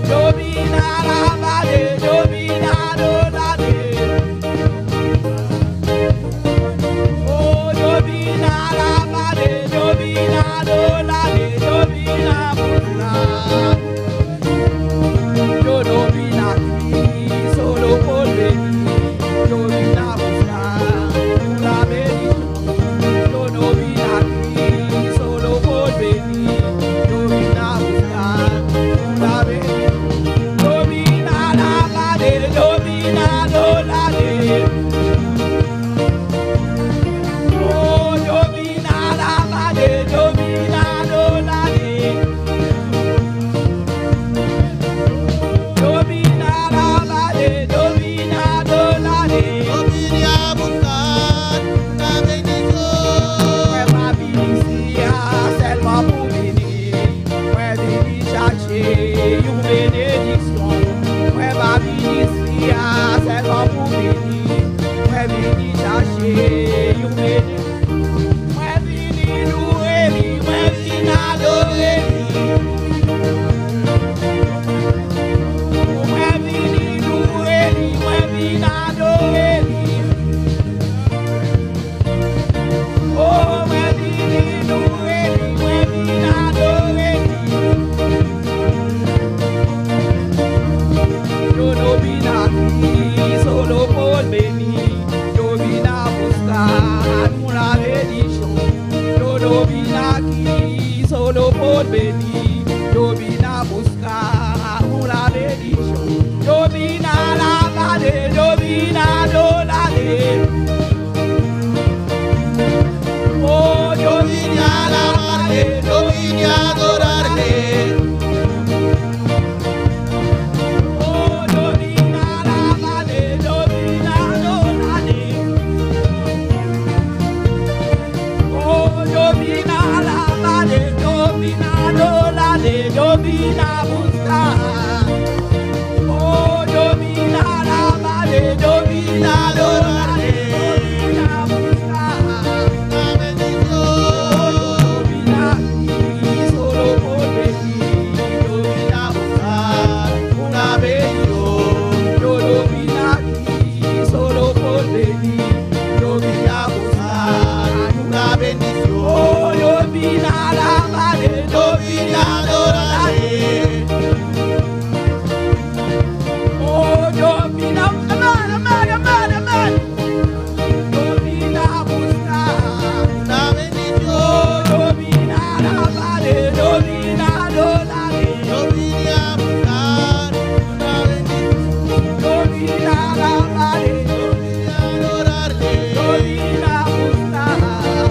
Yo bin a alabar'E, yo bin a adorar'E. Oh, yo bin a alabar'E, yo bin a adorar'E, yo bin a buska. Yo no bin aki solo por beni, yo bin a buska una bendishon. Yo no bin aki solo por beni, yo bin a buska una bendishon. Yo bin a alabar'E, yo bin a adorar'E. Oh, yo bin a alabar'E, yo bin a adorar'E. Yo bin a alabar'E, yo bin a adorar'E. Yo vine a buscar una bendición. Mwen pa vin isi a sèlman pou vini. Mwen vini chache yon benediksyon. Mwen pa vin isi a sèlman pou vini. Mwen vini chache yon benediksyon. Mwen vini louwe li, mwen vini adore li. Mwen vini louwe li, mwen vini adore li. Oh, mwen vini louwe li, mwen vini adore li. Yo no bin aki solo por beni, yo bin a buska una bendishon. Yo no bin aki solo por beni, yo bin a buska una bendishon. Yo bin a alabar'E, yo bin a adorar'E. Oh, yo Yo vine a alabarle, yo vine a adorarle. Oh, yo vine a alabar'E, yo vine a adorar'E. Oh, yo vine a alabar'E, yo vine a adorar'E, yo vine a buscar. Oh, yo vine a alabar'E, yo vine a adorar'E, yo vine a buscar. Una bendición. Yo vine aquí solo por venir, yo vine a buscar Una bendición. Yo no vine aquí solo por venir, yo vine a buscar Una bendición. Oh, yo vine a alabar'E, yo Yo vine a adorarle. Oh, yo vine a amén, amén, amén, amén. Yo vine a buscar. Una bendición. Oh, yo vine a alabar'E, yo vine a adorar'E. Yo vine a buscar una bendición. Yo vine a alabar'E, Yo vine a adorarle. yo vine a buscar.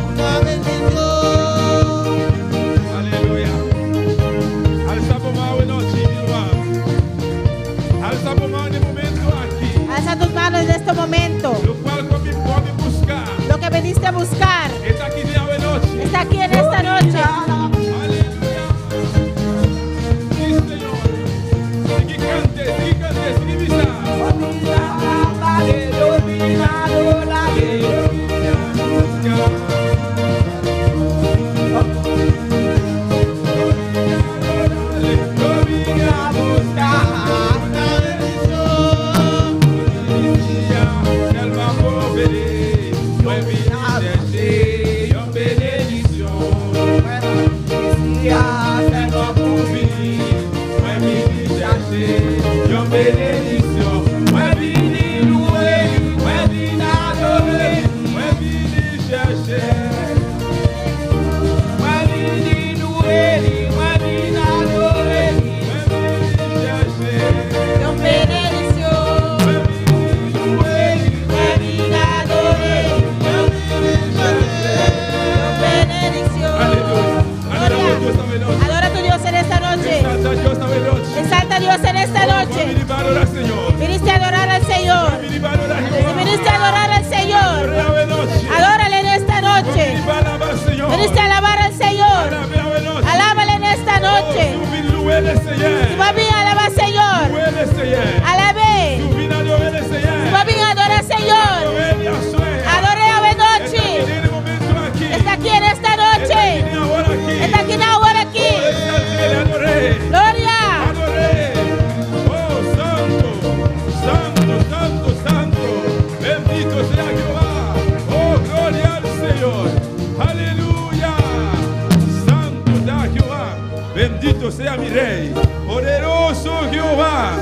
Una bendición. Aleluya. Alsa bo man anochi, ruman. Alsa bo man na e momento aki. Alza tus manos en este momento. Loke ku bo a bin buska. Lo que veniste a buscar Ta aki anochi. está aquí en esta noche. Aleluya. sea mi rey. Poderoso Jehová.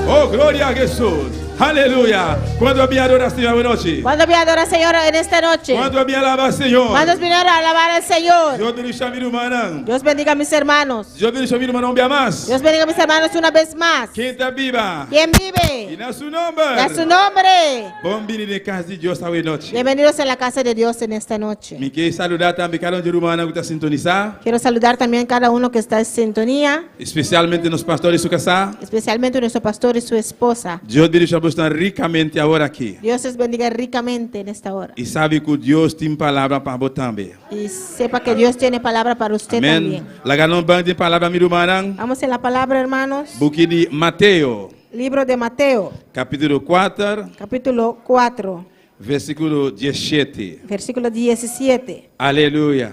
Oh, gloria a Jesús. Aleluya. ¿Cuánto había adorado Señor buena noche? ¿Cuántos vienen a adorar al Señor en esta noche? ¿Cuánto había alabado al Señor? ¿Cuántos vinieron a alabar al Señor? Dios bendiga a mi hermana. Dios bendiga a mis hermanos. Dios bendiga a mi hermano un día más. Dios bendiga a mis hermanos una vez más. Ken ta biba? ¿Quién Y vive? na su nòmber. A su nombre. Bon bini den kas di Dios awe nochi. Bienvenidos a la casa de Dios en esta noche. Mi ke saludá tambe kada un di rumannan ku ta sintonisá, Quiero saludar también cada uno que está en sintonía, espesialmente nos pastor i su kasá. especialmente nuestro pastor y su esposa. Dios bendishoná boso rikamente awor aki. Dios les bendiga ricamente en esta hora. I sabi ku Dios tin palabra pa bo tambe. Y sepa que Dios tiene palabra para usted Amèn. también. Laga nos bai den palabra, mi rumannan. Vamos en la palabra, hermanos. Buki di Mateo, Libro de Mateo, kapítulo 4, capítulo 4, versíkulo 17. versículo 17. Aleluya.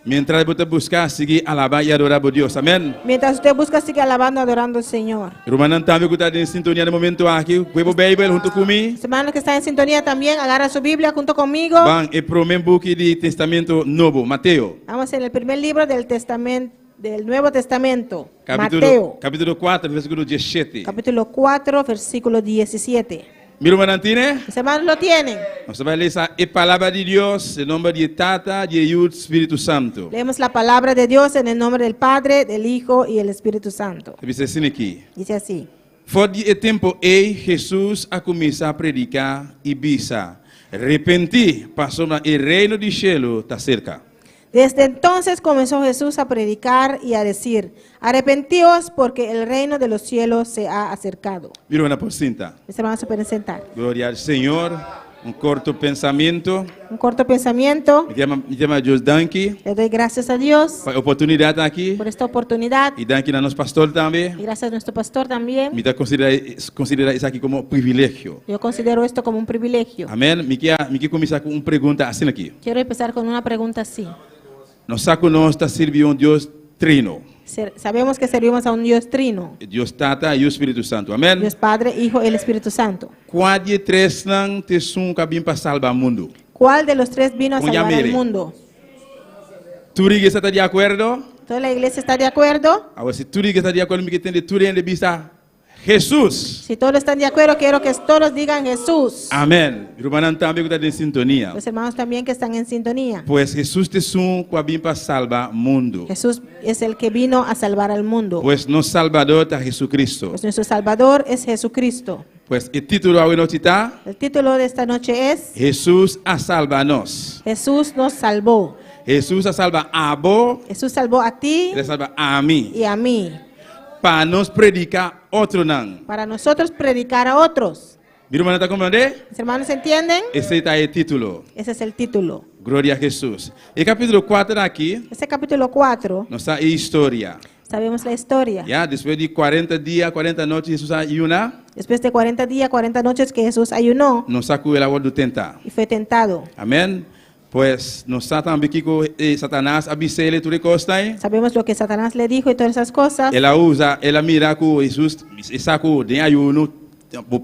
Mientras bo ta buska, sigui alabá i adorá Dios. Amèn. Mientras usted busca, sigue alabando, adorando al Señor. Rumannan tambe ku ta den sintonia na e momento aki, kohe bo Beibel huntu ku mi. Los hermanos que están en sintonía también, agarra su Biblia junto conmigo. Ban, e promé buki di Tèstamènt Nobo, Mateo. Vamos en el primer libro del Testamento, del Nuevo Testamento, Kapítulo, Mateo, kapítulo 4, versíkulo 17. capítulo 4, versículo 17. Mi rumannan tin'é? Los hermanos lo tienen. Nos ta bai lesa e palabra di Dios, den nòmber di Tata, di Yu, Spiritu Santu. Leemos la palabra de Dios en el nombre del Padre, del Hijo y el Espíritu Santo. Bisa asina aki. Dice así. For di e tempu ei, Hesus a kuminsá prediká i bisa: Repentí, pasobra e reino di shelu ta serka. Desde entonces comenzó Jesús a predicar y a decir, arrepentíos porque el reino de los cielos se ha acercado. Mi rumannan por sinta. Mis hermanos se pueden sentar. Gloria al Señor. Un korto pensamentu. Un corto pensamiento. Mi ta mi ta yama Dios danki Le doy gracias a Dios pa e oportunidat aki. por esta oportunidad I danki na nos pastor tambe. y gracias a nuestro pastor también. Mi ta konsiderá konsiderá esaki komo privilegio. Yo considero esto como un privilegio. Amèn. Mi ke mi ke kuminsá ku un pregunta asina aki. Quiero empezar con una pregunta así. Nos sa ku nos ta sirbi un Dios trino. Sabemos que servimos a un Dios trino. Dios Tata i Spiritu Santu. Amèn. Dios Padre, Hijo y el Espíritu Santo. Kua di e tresnan ta esun ku a bin pa salba mundu? ¿Cuál de los tres vino a Con salvar al Yamire. mundo? Tur iglesia ta di akuerdo? ¿Toda la iglesia está de acuerdo? Awor, si tur iglesia ta di akuerdo, mi ke tende tur hende bisa Hesus. Si todos están de acuerdo, quiero que todos digan Jesús. Amèn. Rumannan tambe ku ta den sintonia. Los hermanos también que están en sintonía. Pues Hesus ta esun ku a bin pa salba mundu. Jesús es el que vino a salvar al mundo. Pues nos Salbador ta Hesukristu. Pues nuestro Salvador es Jesucristo. Pues e título awe nochi ta El título de esta noche es Hesus a salba nos. Jesús nos salvó. Hesus a salba abo, Jesús salvó a ti el a salba ami. y a mí. Pa nos prediká otronan. Para nosotros predicar a otros. Mi rumannan ta komprondé? ¿Mis hermanos entienden? Esei ta e título. Ese es el título. Gloria na Hesus. E kapítulo 4 aki, Ese capítulo 4, nos sa e historia. sabemos la historia. Ya, despues di 40 dia, 40 nochi, Hesus a yuna, Después de 40 días, 40 noches que Jesús ayunó nos sa ku el a wòrdu tentá. y fue tentado. Amèn. Pues nos sa tambe kiko Satanas a bis'é tur e kosnan. Sabemos lo que Satanás le dijo y todas esas cosas. El a usa, el a mira ku Hesus, sa ku den ayuno,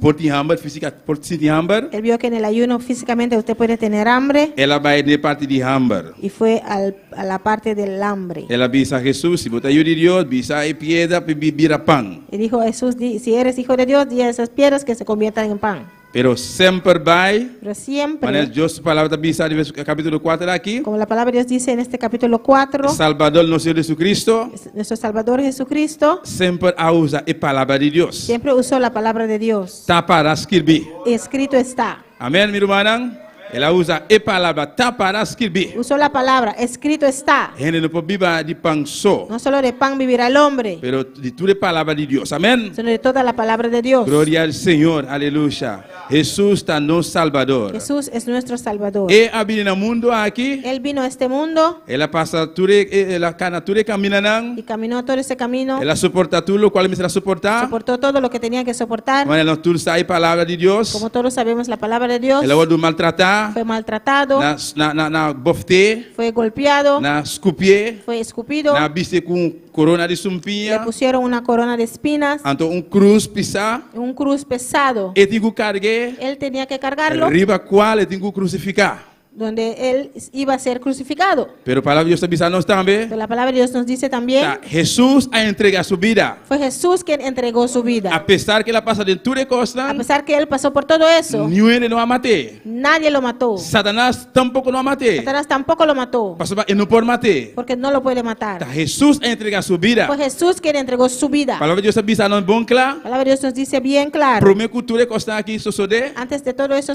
por tin hamber, físika, por sinti hamber. Él vio que en el ayuno físicamente usted puede tener hambre El a bai den e parti di hamber. y fue a la parte del hambre. El a bisa Hesus, si bo ta yu di Dios, bisa e piedra, bira pan. Y dijo a Jesús, "Si eres hijo de Dios, di a esas piedras que se conviertan en pan. Pero semper bai, Pero siempre, Manera Dios su palabra ta bisa den kapítulo 4 aki, como la palabra de Dios dice en este capítulo 4, Salbador nos Señor Jesucristo, nuestro Salvador Jesucristo semper a usa e palabra di Dios. siempre usó la palabra de Dios. Ta pará skirbí. Escrito está. Amèn, mi rumannan? El a usa e palabra, ta pará skirbí. Usó la palabra, escrito está. Hende no por biba di pan so, No solo de pan vivirá el hombre, pero di tur palabra di Dios. Amèn? sino de toda la palabra de Dios. Gloria al Señor, aleluya. Hesus ta nos Salbador. Jesús es nuestro Salvador. El a bini na mundu aki, Él vino a este mundo el a pasa tur e, el a kana tur e kamindanan, y caminó todo ese camino, el a soportá tur loke mester a soportá. soportó todo lo que tenía que soportar. Manera nos tur sa e palabra di Dios. Como todos sabemos la palabra de Dios, El a wòrdu maltratá, fue maltratado, nan nan nan nan a bòft'é, fue golpeado, nan a skupié, fue escupido, nan a bistié ku korona di le sumpiña, pusieron una corona de espinas, anto un krus pisá, un cruz pesado. e tin ku karg'é, Él tenía que cargarlo, riba kua e tin ku krusifiká. Donde él iba a ser crucificado. Pero palabra di Dios ta bisa nos tambe. Pero la palabra de Dios nos dice también. Ta Hesus a entregá su bida. Fue Jesús quien entregó su vida. A pesar ku el a pasa den tur e kosnan. A pesar que él pasó por todo eso. Niun hende no a mat'é. Nadie lo mató. Satanas tampoko no a mat'é. Satanás tampoco lo mató. Pasobra e no por mat'é. Porque no lo puede matar. Ta Hesus a entregá su bida. Fue Jesús quien entregó su vida. Palabra di Dios ta bisa nos bon kla. Palabra de Dios nos dice bien claro. Promé ku tur e kosnan aki sosodé. Antes de todo eso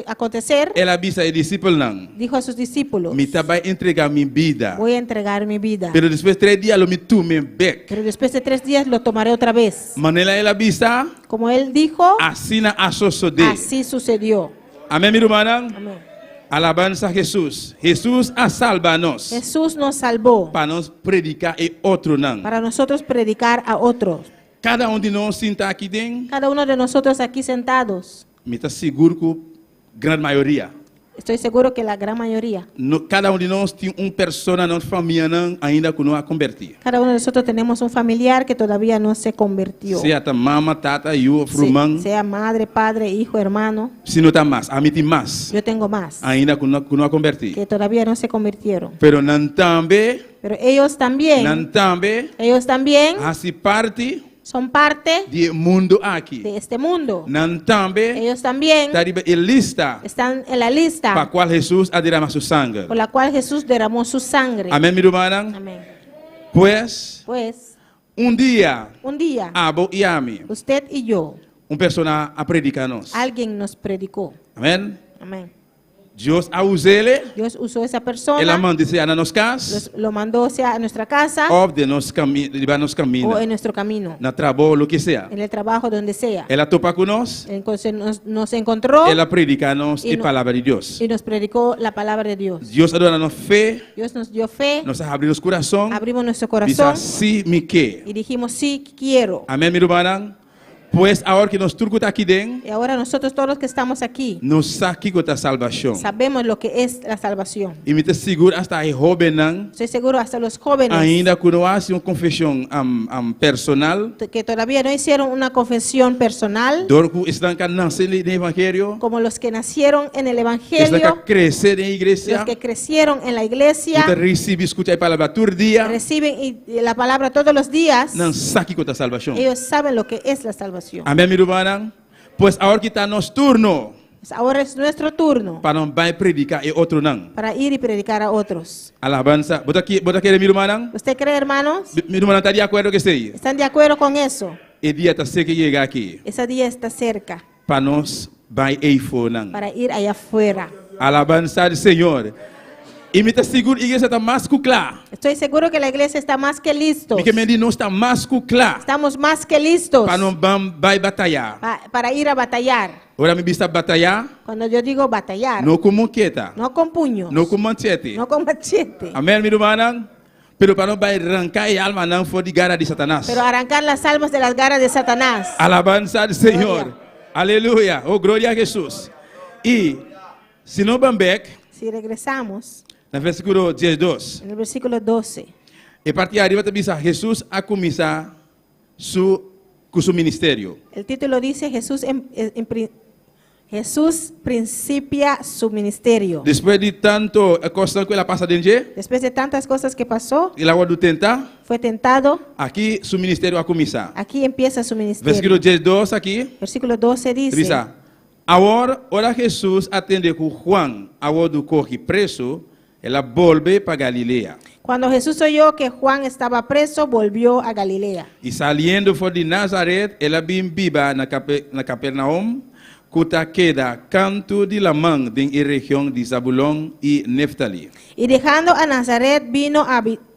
acontecer. El a bisa e disipelnan. Dijo a sus discípulos. Mi ta bai entregá mi bida. Voy a entregar mi vida. Pero despues tres dia lo mi tum'é bèk. Pero después de tres días lo tomaré otra vez. Manera el a bisa. Como él dijo. Asina a sosodé. Así sucedió. Amén mi rumannan. Amén. Alabansa Hesus. Hesus a salba nos. Jesús nos salvó. Pa nos prediká e otronan. Para nosotros predicar a otros. Kada un di nos sinta aki den. Cada uno de nosotros aquí sentados. Mi ta sigur ku gran mayoria. Estoy seguro que la gran mayoría. No, kada un di nos tin un persona na nos famianan ainda ku no a kombertí. Cada uno de nosotros tenemos un familiar que todavía no se convirtió. Sea ta mama, tata, yu òf ruman. Sea madre, padre, hijo, hermano. Si no ta mas, ami tin mas. Yo tengo más. Ainda ku no, ku no a kombertí. Que todavía no se convirtieron. Pero nan tambe. Pero ellos también. Nan tambe. Ellos también. Hasi parti. Son parte. Di e mundu aki. De este mundo. Nan tambe. Ellos también. Ta riba e lista. Están en la lista. Pa kual Hesus a derama su sanger. Por la cual Jesús derramó su sangre. Amén mi rumannan. Amén. Pues. Pues. Un dia. Un dia. Abo i ami. Usted y yo. Un persona a prediká nos. Alguien nos predicó. Amén. Amén. Dios a us'é. Dios usó esa persona. El a mand'é sea na nos kas. Lo mandó sea a nuestra casa. Òf den nos kaminda, riba nos kaminda. O en nuestro camino. Na trabou, loke sea. En el trabajo, donde sea. El a topa ku nos. Entonces nos, nos encontró. El a prediká nos e palabra di Dios. Y nos predicó la palabra de Dios. Dios a duna nos fe. Dios nos dio fe. Nos a habri nos kurason. Abrimos nuestro corazón. Bisa sí mi ke. Y dijimos sí quiero. Amén mi rumannan. Pues awor ku nos tur ku ta aki den. Y ahora nosotros todos los que estamos aquí. Nos sa kiko ta salbashon. Sabemos lo que es la salvación. I mi ta sigur asta e hóbennan. Estoy seguro hasta los jóvenes. Ainda ku no hasi un konfeshon personal. Que todavía no hicieron una confesión personal. Dor ku esnan ku a nase den evangelio. Como los que nacieron en el evangelio. Esnan ku a krese den iglesia. Los que crecieron en la iglesia. Ku ta risibí skucha e palabra tur dia. Reciben la palabra todos los días. Nan sa kiko ta salbashon. Ellos saben lo que es la salvación. Amén mi rumannan. Pues awor ki ta nos turno. Pues ahora es nuestro turno. Pa nos bai predica e otronan. Para ir y predicar a otros. Alabanza. Bo ta bo ta kere mi rumannan? Usted cree hermanos? Mi rumannan ta di akuerdo ku esei? Están de acuerdo con eso? E dia ta serka yega aki. Ese día está cerca. Pa nos bai eifonan. Para ir allá afuera. Alabanza al Señor. I mi ta sigur iglesia ta mas ku kla. Estoy seguro que la iglesia está más que listos. Mi ke men di nos ta mas ku kla. Estamos más que listos. Pa nos ban bai batayá. Pa, para ir a batallar. Ora mi bisa batayá. Cuando yo digo batallar. No ku moketa. No con puños. No ku machete. No con machete. Amén mi rumannan. Pero pa nos bai ranka e almanan for di gara di Satanas. Pero arrancar las almas de las garras de Satanás. Alabanza al Señor. Aleluya. Oh, gloria a Jesús. I si nos ban bek. Si regresamos. Na versíkulo diesdos. En el versículo 12. E parti ariba ta bisa Jesús a kuminsá su ku su ministerio. El título dice Jesús en, en, Jesús principia su ministerio. Despues di tanto kosnan ku el a pasa den dje. Después de tantas cosas que pasó. El a wòrdu tentá. Fue tentado. Aki su ministerio a kuminsá. Aquí empieza su ministerio. Versíkulo diesdos aki. Versículo 12 dice. Bisa, Awor, ora Hesus a tende ku Juan a wòrdu kogi preso, el a bolbe pa Galilea. Cuando Jesús oyó que Juan estaba preso, volvió a Galilea. I saliendo for di Nazaret, el a bin biba na na Capernaum, ku ta keda kantu di laman den e region di Zabulon i Neftali. Y dejando a Nazaret, vino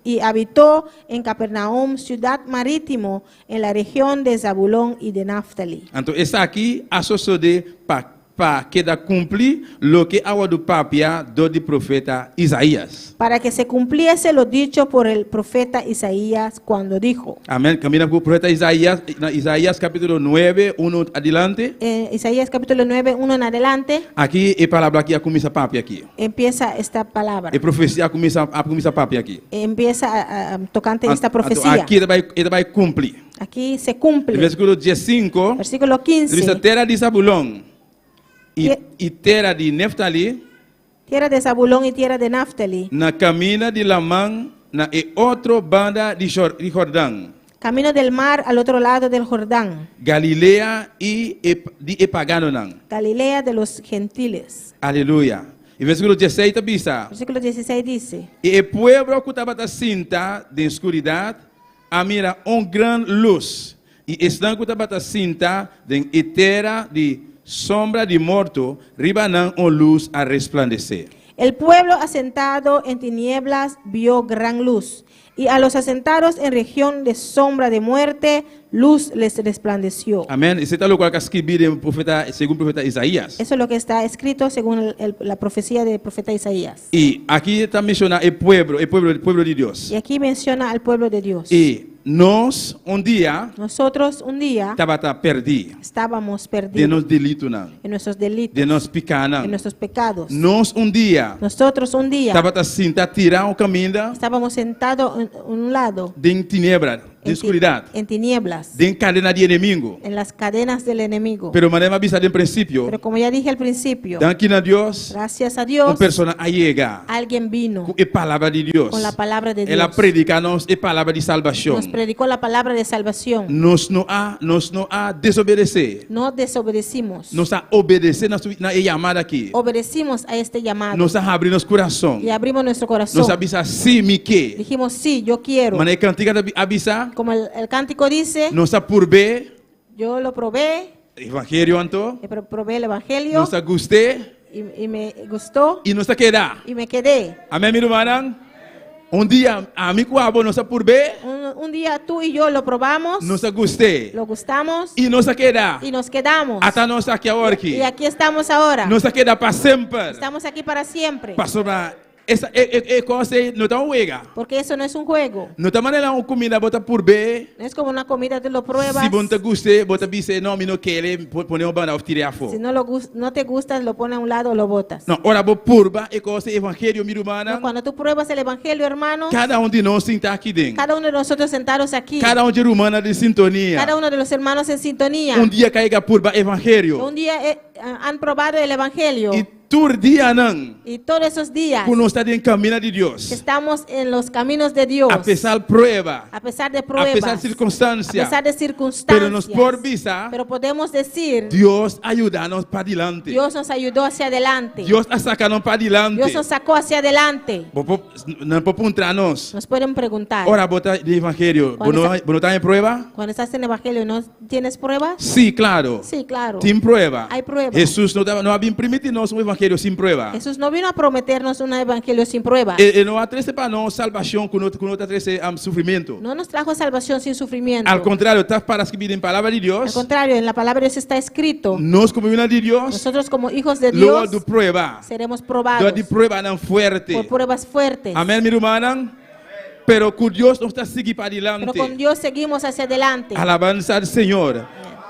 y habitó en Capernaum, ciudad marítimo, en la región de Zabulón y de Naftali. Anto esaki a sosodé pa pa keda kumplí loke a wòrdu papia dor di profeta Isaías. Para que se cumpliese lo dicho por el profeta Isaías cuando dijo. Amèn. Kaminda ku profeta Isaías, na Isaías kapítulo nuebe, unu adelante. En Isaías capítulo 9, 1 en adelante. Aki e palabra aki a kuminsá papia aki. Empieza esta palabra. E profesia a kuminsá a kuminsá papia aki. Empieza a, a, tocante esta Anto profecia. aki e ta bai e ta bai kumpli. Aquí se cumple. Versíkulo diesinku. Versículo Bisa 15. tera di Zabulon i Ke- i tera di Neftali. Tierra de Zabulón y tierra de Naftali. Na kaminda di laman na e otro banda di di Jordan. Camino del mar al otro lado del Jordán. Galilea i e di e paganonan. Galilea de los gentiles. Aleluya. E versíkulo dieseis ta bisa. Versículo 16 dice. I e pueblo ku tabata sinta den skuridat a mira un gran lus, i esnan ku tabata sinta den e tera di sombra di morto, riba nan un lus a resplandesé. El pueblo asentado en tinieblas vio gran luz, y a los asentados en región de sombra de muerte, luz les resplandeció. Amèn. Esei ta lokual ku a skibí den profeta, segun profeta Isaías. Eso es lo que está escrito según el, el, la profecía del profeta Isaías. I aki ta menshoná e pueblo, e pueblo, pueblo di Dios. Y aquí menciona al pueblo de Dios. I nos un dia Nosotros un día tabata perdí estábamos den perdidos nos delitonan, en nuestros delitos, den nos pikánan. en nuestros pecados. Nos un dia Nosotros un día tabata sinta tirá un kaminda estábamos sentados en un lado den tiniebra, den en, ti- skuridat, en tinieblas, den kadena di enemigu. en las cadenas del enemigo. Pero manera mi a bisa den prinsipio, Pero como ya dije al principio, danki na Dios, gracias a un Dios, persona a yega alguien vino ku e palabra di Dios. con la palabra de El a Dios. prediká nos e palabra di salbashon. Nos predicó la palabra de salvación. Nos no a, nos no a desobedesé. No desobedecimos. Nos a obedesé na, su, na e yamada aki. Obedecimos a este llamado Nos a habri nos kurason. y abrimos nuestro corazón. Nos a bisa sí, mi ke. Dijimos, sí, yo quiero. Manera e kantika ta a bisa, Como el, el cántico dice, nos a purb'é yo lo probé, evangelio anto, eh, probé el evangelio nos a gust'é y, y me gustó i nos a keda. y me quedé. Amèn, mi rumannan? Un dia ami ku abo nos a purb'é, Un, un día tú y yo lo probamos, nos a gust'é lo gustamos i nos a keda. y nos quedamos. Ata nos aki awor aki. Y aquí estamos ahora. Nos a keda pa semper. Estamos aquí para siempre. Pasobra esa e e e kos ei no ta un wega. Porque eso no es un juego. No ta manera un kuminda bo ta purb'é. No es como una comida, tú lo pruebas. Si bo no ta gust'é, bo ta bisa, no, mi no kere, pone un banda òf tir'é afó. Si no, lo, no te gusta, lo pone a un lado o lo botas. No, ora bo purba e kos ei, evangelio, mi rumannan. No, cuando tú pruebas el evangelio, hermano. Kada un di nos sintá aki den. Cada uno de nosotros sentados aquí. Kada un di rumannan den sintonia. Cada uno de los hermanos en sintonía. Un dia ku a yega purba evangelio. Un dia eh, han probado el evangelio. I Tur dianan. Y todos esos días. Ku nos ta den kamina di Dios. Que estamos en los caminos de Dios. A pesar prueba. A pesar de pruebas. A pesar sirkunstansia. A pesar de circunstancias. Pero nos por bisa. Pero podemos decir. Dios a yuda nos padilanti. Dios nos ayudó hacia adelante. Dios a saka nos padilanti. Dios nos sacó hacia adelante. Bo por, nan por puntra nos. Nos pueden preguntar. Ora bo ta den evangelio, bo no, bo no ta den prueba? Cuando estás en evangelio, ¿no tienes pruebas? Sí, claro. Sí, claro. Tin prueba. Hay pruebas. Hesus no no a bin primiti nos un evangelio sin prueba. Jesús no vino a prometernos un evangelio sin prueba. E, e no a trese pa nos salbashon ku no, ku no ta trese um, sufrimentu. No nos trajo salvación sin sufrimiento. Al kontrario, ta para skibí den palabra di Dios. Al contrario, en la palabra de Dios está escrito. Nos komo yunan di Dios. Nosotros como hijos de Lo Dios. wòrdu prueba. Seremos probados. Dor di pruebanan fuerte. Por pruebas fuertes. Amèn, mi rumannan. Pero ku Dios nos ta sigui padilanti. Pero con Dios seguimos hacia adelante. Alabansa al Señor.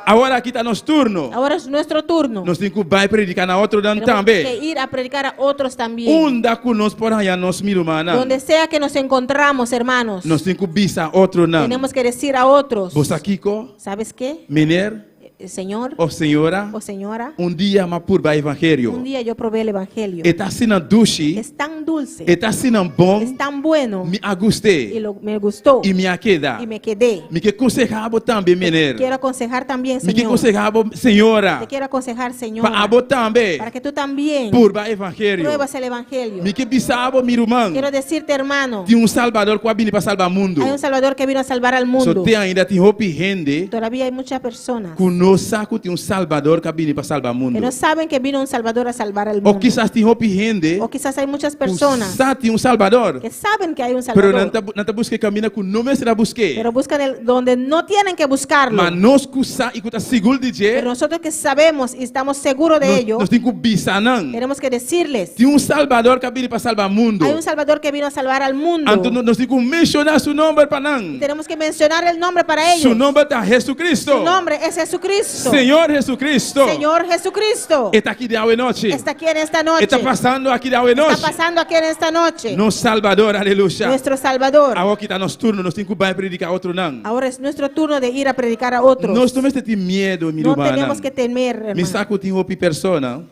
Awor aki ta nos turno. Ahora es nuestro turno. Nos tin ku bai prediká na otronan Tenemos tambe. que ir a predicar a otros también. Unda ku nos por haña nos, mi rumannan. Donde sea que nos encontramos, hermanos. Nos tin ku bisa otronan. Tenemos que decir a otros. Bo sa kiko? ¿Sabes qué? Mener. Señor. O señora. O señora. Un dia m'a purba evangelio. Un dia yo probé el evangelio. E ta asina dushi. Es tan dulce. E ta asina bon. Es tan bueno. Mi a gust'é. Y lo, me gustó. I mi a keda. Y me quedé. Mi ke konsehá bo tambe, mener. Quiero aconsejar también, Mi ke señor. konsehá bo, señora. Te quiero aconsejar, señora. Pa abo tambe. Para que tú también. Purba evangelio. Pruebas el evangelio. Mi ke bisa bo, mi ruman. Quiero decirte, hermano. Tin un Salbador ku a bini pa salba mundu. Hay un Salvador que vino a salvar al mundo. So te ainda tin hopi hende. Todavía hay muchas personas. Ku no sa ku tin un Salbador ku a bini pa salba mundu. Que no saben que vino un Salvador a salvar al O mundo. kisas tin hopi hende. O quizás hay muchas Ku personas. sa tin un Salbador. Que saben que hay un Pero Salvador. nan ta nan ta buska e kaminda ku no mester a busk'é. Pero buscan el donde no tienen que buscarlo. Ma nos ku sa i ku ta sigur di dje. Pero nosotros que sabemos y estamos seguros de Nos, ello. nos tin ku bisa nan. Tenemos que decirles. Tin un Salbador ku a bini pa salba mundu. Hay un Salvador que vino a salvar al mundo. Anto nos tin ku menshoná su nomber pa nan. Tenemos que mencionar el nombre para ellos. Su nomber ta Jesucristo. Su nombre es Jesucristo. Señor Jesucristo. Señor Jesucristo. E ta aki den awe nochi. Está aquí en esta noche. E ta pasando aki den awe nochi. Está pasando aquí en esta noche. Nos Salbador, aleluya. Nuestro Salvador. Awor aki ta nos turno, nos tin ku bai prediká otronan. Ahora es nuestro turno de ir a predicar a otros. Nos no mester tin miedo, mi No rumannan. tenemos que temer, Mi hermano. sa ku tin hopi persona.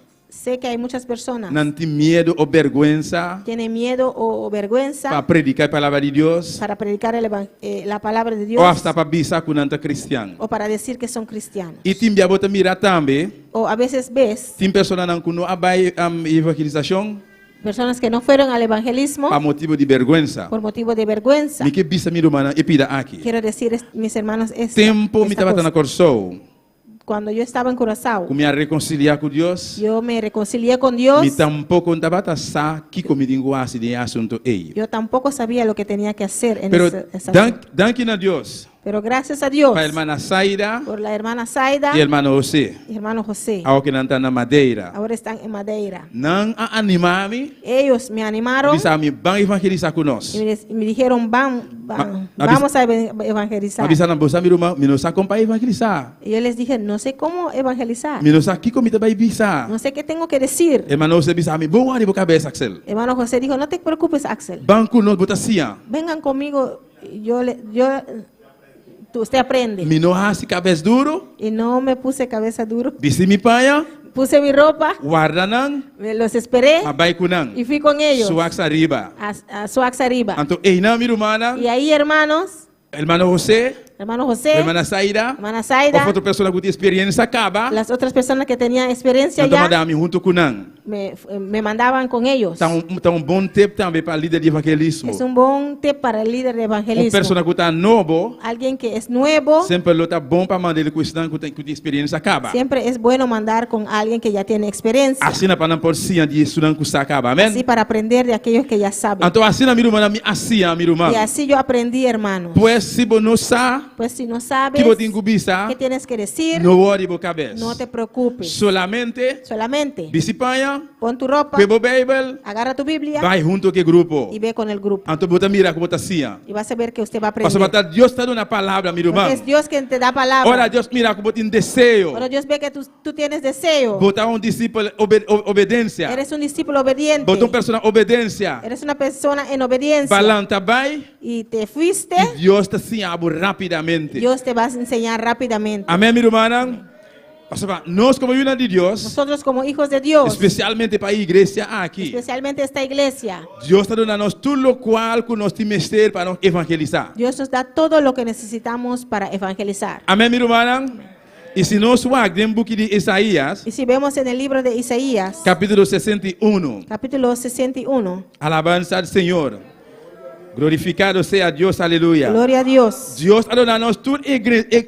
Sé que hay muchas personas Nan tin miedu òf bèrgwensa tienen miedo o vergüenza pa prediká e palabra di Dios para predicar la palabra de Dios òf asta pa bisa ku nan ta kristian. O para decir que son cristianos. I tin bia bo ta mira tambe O a veces ves tin personanan ku no a bai evangelisashon personas que no fueron al evangelismo pa motibu di bèrgwensa. Por motivo de vergüenza. Mi ke bisa mi rumannan e pida aki. Quiero decir, mis hermanos, Tempu mi esta tabata na cosa. Kòrsou, Cuando yo estaba en Curazao, ku mi a rekonsiliá ku Dios, yo me reconcilié con Dios. Mi tampoko no tabata sa kiko mi tin ku hasi den e asuntu ei. Yo tampoco sabía lo que tenía que hacer en Pero esa dank, danki na Dios Pero gracias a Dios pa hermana Zaida por la hermana Zaida i hermano José. Y hermano José. Awor ku nan ta na Madeira. Ahora están en Madeira. Nan a animá mi, Ellos me animaron bisa mi ban evangelisá ku nos. y me dijeron: "Van, van, vamos a evangelizar". M'a bisa nan, bo sa mi ruman, mi no sa kon pa evangelisá. Y yo les dije: "No sé cómo evangelizar". Mi no sa kiko mi ta bai bisa. No sé qué tengo que decir. Hermano José a bisa mi, Bo wòri bo kabes, Axel. Hermano José dijo: "No te preocupes, Axel. Ban ku nos, bo ta siña. Vengan conmigo, yo, le, yo, tú, usted aprende". Mi no hasi kabes duru. Y no me puse cabeza duro. Bisti mi paña, Puse mi ropa, warda nan, me los esperé m'a bai ku nan. Y fui con ellos Suax ariba. a Suax arriba. Anto einan mi rumannan, Y ahí, hermanos, hermano José, hermano José, hermana Zaida, hermana Zaida, òf otro persona ku tin eksperensia kaba, las otras personas que tenían experiencia nan ta ya, manda mi huntu ku nan. me mandaban con ellos. Ta un bon tip tambe pa lider di evangelismo. Es un buen tip para el líder de Un evangelismo. persona ku ta nobo, Alguien que es nuevo, semper lo ta bon pa mand'é ku esnan ku tin eksperensia kaba. Siempre es bueno mandar con alguien que ya tiene experiencia. Asina pa nan por siña di esunnan ku sa kaba. Amèn. Así para aprender de aquellos que ya saben. Anto asina mi rumannan mi a siña mi ruman. Y así yo aprendí, hermanos. Pues si bo no sa Pues si no sabes ki bo tin ku bisa, qué tienes que decir, no wòri bo kabes. No te preocupes. Solamente Solamente bisti paña, pon tu ropa, kue bo Beibel, agarra tu Biblia bai huntu ku e grupo. Y ve con el grupo. Anto bo ta mira ku bo ta siña. Y vas a ver que usted va a Pasobra aprender. ta Dios ta duna palabra, mi Porque ruman. es Dios quien te da palabra. Ora Dios mira ku bo tin deseo, Cuando Dios ve que tú tienes deseo, bo ta un disipel obedensia. Eres un discípulo obediente. Bo ta un persona obedensia. Eres una persona en obediencia. B'a lanta bai Y te fuiste, i Dios ta siña bo rápidamente. Dios te va a enseñar rápidamente. Amèn, mi rumannan? Pasobra nos komo yunan di Dios, Nosotros como hijos de Dios, espesialmente pa e iglesia aki, especialmente esta iglesia, Dios ta duna nos tur lokual ku nos tin mester pa nos evangelisá. Dios nos da todo lo que necesitamos para evangelizar. Amèn, mi rumannan? I si nos wak den buki di Isaías, Y si vemos en el libro de Isaías, kapítulo 61, capítulo 61, alabansa al Señor. Glorifikado sea Dios, aleluya. Gloria a Dios. Dios a duna nos tur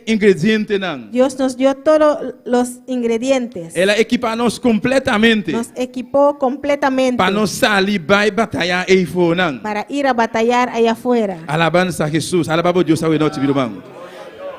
ingredientenan. Dios nos dio todos los ingredientes. El a ekipá nos kompletamente Nos equipó completamente pa nos sali bai batayá eifonan. Para ir a batallar allá afuera. Alabansa na Hesus. Alabá Dios awe nochi, mi ruman.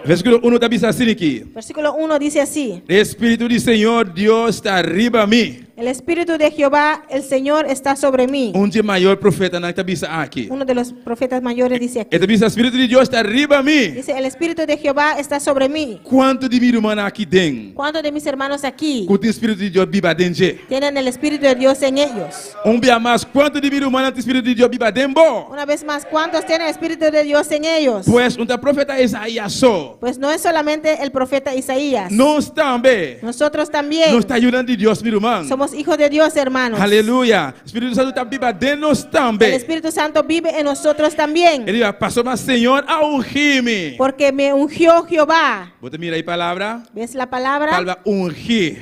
Versíkulo 1 ta bisa asina aki. Versículo 1 dice así. Spiritu di Señor Dios ta riba mi. El Espíritu de Jehová, el Señor, está sobre mí. Un di e mayor profetanan ta bisa aki. Uno de los profetas mayores dice aquí. E ta bisa Spiritu di Dios ta riba mi. Dice: "El Espíritu de Jehová está sobre mí". Kuantu di mi rumannan aki den? ¿Cuántos de mis hermanos aquí Ku tin Spiritu di Dios biba den dje. Tienen el Espíritu de Dios en ellos? Un bia mas, kuantu di mi rumannan tin Spiritu di Dios biba den bo? Una vez más, ¿cuántos tienen el Espíritu de Dios en ellos? Pues no ta profeta Isaías so. Pues no es solamente el profeta Isaías. Nos tambe. Nosotros también Nos ta yunan di Dios, mi ruman. Somos hijos de Dios, hermanos. Aleluya. Spiritu Santu ta biba den nos El tambe. Espíritu Santo vive en nosotros también. E di, pasobra Señor a ungi mi. Porque me ungió Jehová. Bo ta mira e palabra? ¿Ves la palabra? Palabra ungi.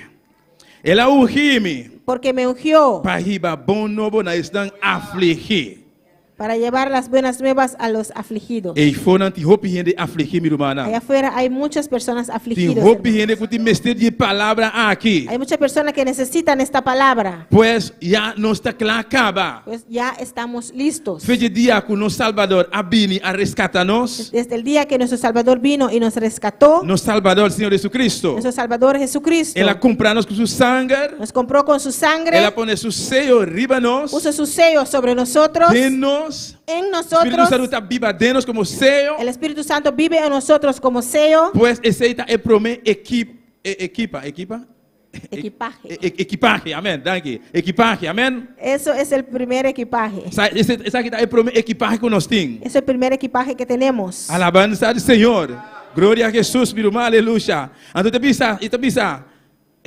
El a ungi mi. Porque me ungió Pa hiba bon nobo na esnan afligí. Para llevar las buenas nuevas a los afligidos. Eifonan tin hopi hende afligí, mi ruman. Allá afuera hay muchas personas Tin afligidas, hopi hermanos. hende ku tin mester di e palabra aki. Hay muchas personas que necesitan esta palabra. Pues ya nos ta kla kaba. Pues ya estamos listos. For di dia ku nos Salbador a bini a reskatá nos. Desde el día que nuestro Salvador vino y nos rescató, Nos Salbador, Señor Jesucristo. Nuestro Salvador Jesucristo El a kumpra nos ku su sanger. Nos compró con su sangre, El a pone su seyo riba nos. Puso su sello sobre nosotros, Den nos. En Spiritu nosotros. Santu ta biba den nos komo seyo. El Espíritu Santo vive en nosotros como sello. Pues esei ta e promé ekip, ekipa, ekipa? Equipaje. Ekipahe, amèn, danki. Ekipahe, amèn. Eso es el primer equipaje. Esaki ta e promé ekipahe ku nos tin. Es el primer equipaje que tenemos. Alabansa na Señor. Gloria na Hesus, mi ruman, aleluya. Anto ta bisa, i ta bisa.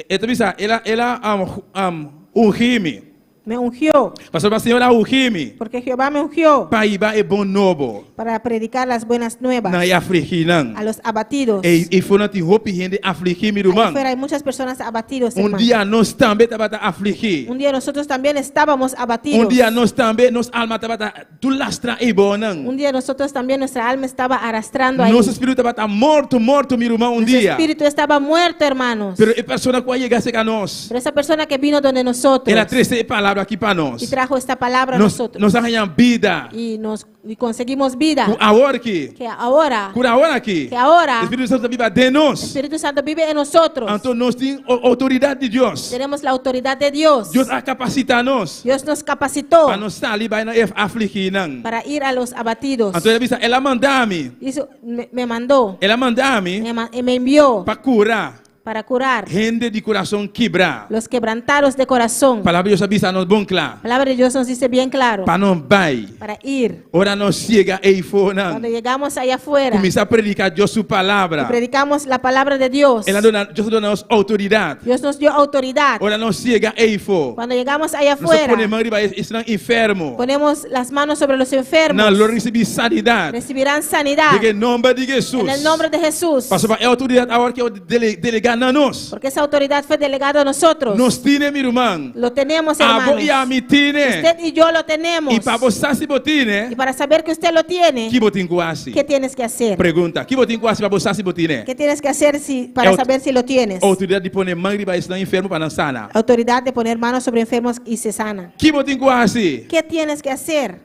E ta bisa, El a, el a um, um, ungi mi. Me ungió. Pasobra Señor a ungi mi. Porque Jehová me ungió. Pa hiba e bon nobo. Para predicar las buenas nuevas. Na e afligínan. A los abatidos. Ei, eifonan tin hopi hende afligí, mi ruman. Ahí fuera hay muchas personas abatidos, Un hermano. dia nos tambe tabata afligí. Un día nosotros también estábamos abatidos. Un dia nos tambe, nos alma tabata tur lastra eibonan. Un día nosotros también, nuestra alma estaba arrastrando ahí. Nos spiritu tabata morto, morto, mi ruman, un Nuestro dia. espíritu estaba muerto, hermanos. Pero e persona ku a yega serka nos. Pero esa persona que vino donde nosotros El a trese e palabra aki pa nos. y trajo esta palabra a Nos, nosotros. nos a haña bida. Y nos y conseguimos vida. Ku awor aki. Que ahora, Ku awor aki. Que ahora. Spiritu Santu ta biba den nos. el Espíritu Santo vive en nosotros. Anto nos tin outoridat di Dios. Tenemos la autoridad de Dios. Dios a kapasitá nos. Dios nos capacitó Pa nos sali bai na e afligínan. para ir a los abatidos. Anto el a bisa, El a manda mi. Hizo- me, me mandó, El a manda mi me, ma- me envió pa kura para curar hende di kurason kibrá. los quebrantados de corazón. Palabra di Dios a bisa nos bon kla. La palabra de Dios nos dice bien claro, Pa nos bai. para ir. Ora nos yega eifonan. Cuando llegamos allá afuera, Kuminsá prediká Dios su palabra. y predicamos la palabra de Dios. El a duna, Dios a duna nos outoridat. Dios nos dio autoridad. Ora nos yega eifo. Cuando llegamos allá Nos ta afuera, pone man riba esnan enfermo. ponemos las manos sobre los enfermos. Nan lo risibí sanidat. Recibirán sanidad. Den e nòmber di Hesus. En el nombre de Jesús. Pasobra e outoridat awor ku a delegá na nos. Porque esa autoridad fue delegada a nosotros. Nos tine, mi ruman. Lo tenemos, Abo hermanos. i ami tine. Usted y yo lo tenemos. I pa bo sa si bo tine. Y para saber que usted lo tiene. Ki bo tin ku hasi? ¿Qué tienes que hacer? Pregunta. Ki bo tin ku hasi pa bo sa si bo tine? ¿Qué tienes que hacer si, para saber si lo tienes? Outoridat di pone man riba esnan enfermo pa nan sana. Autoridad de poner manos sobre enfermos y se sana. Ki bo tin ku hasi? ¿Qué tienes que hacer?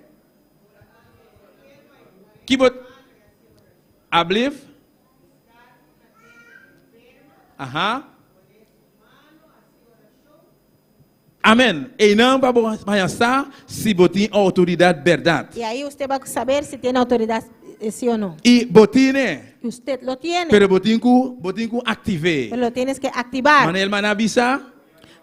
Ki bo Ablief? Aha. Amen. Einan pa bo haña sa si bo tin outoridat bèrdat. Y ahí usted va a saber si tiene autoridad eh, sí o no. I bo tine. Y usted lo tiene. Pero bo tin ku bo tin ku aktiv'é. Pero lo tienes que activar. Manera hermana a bisa.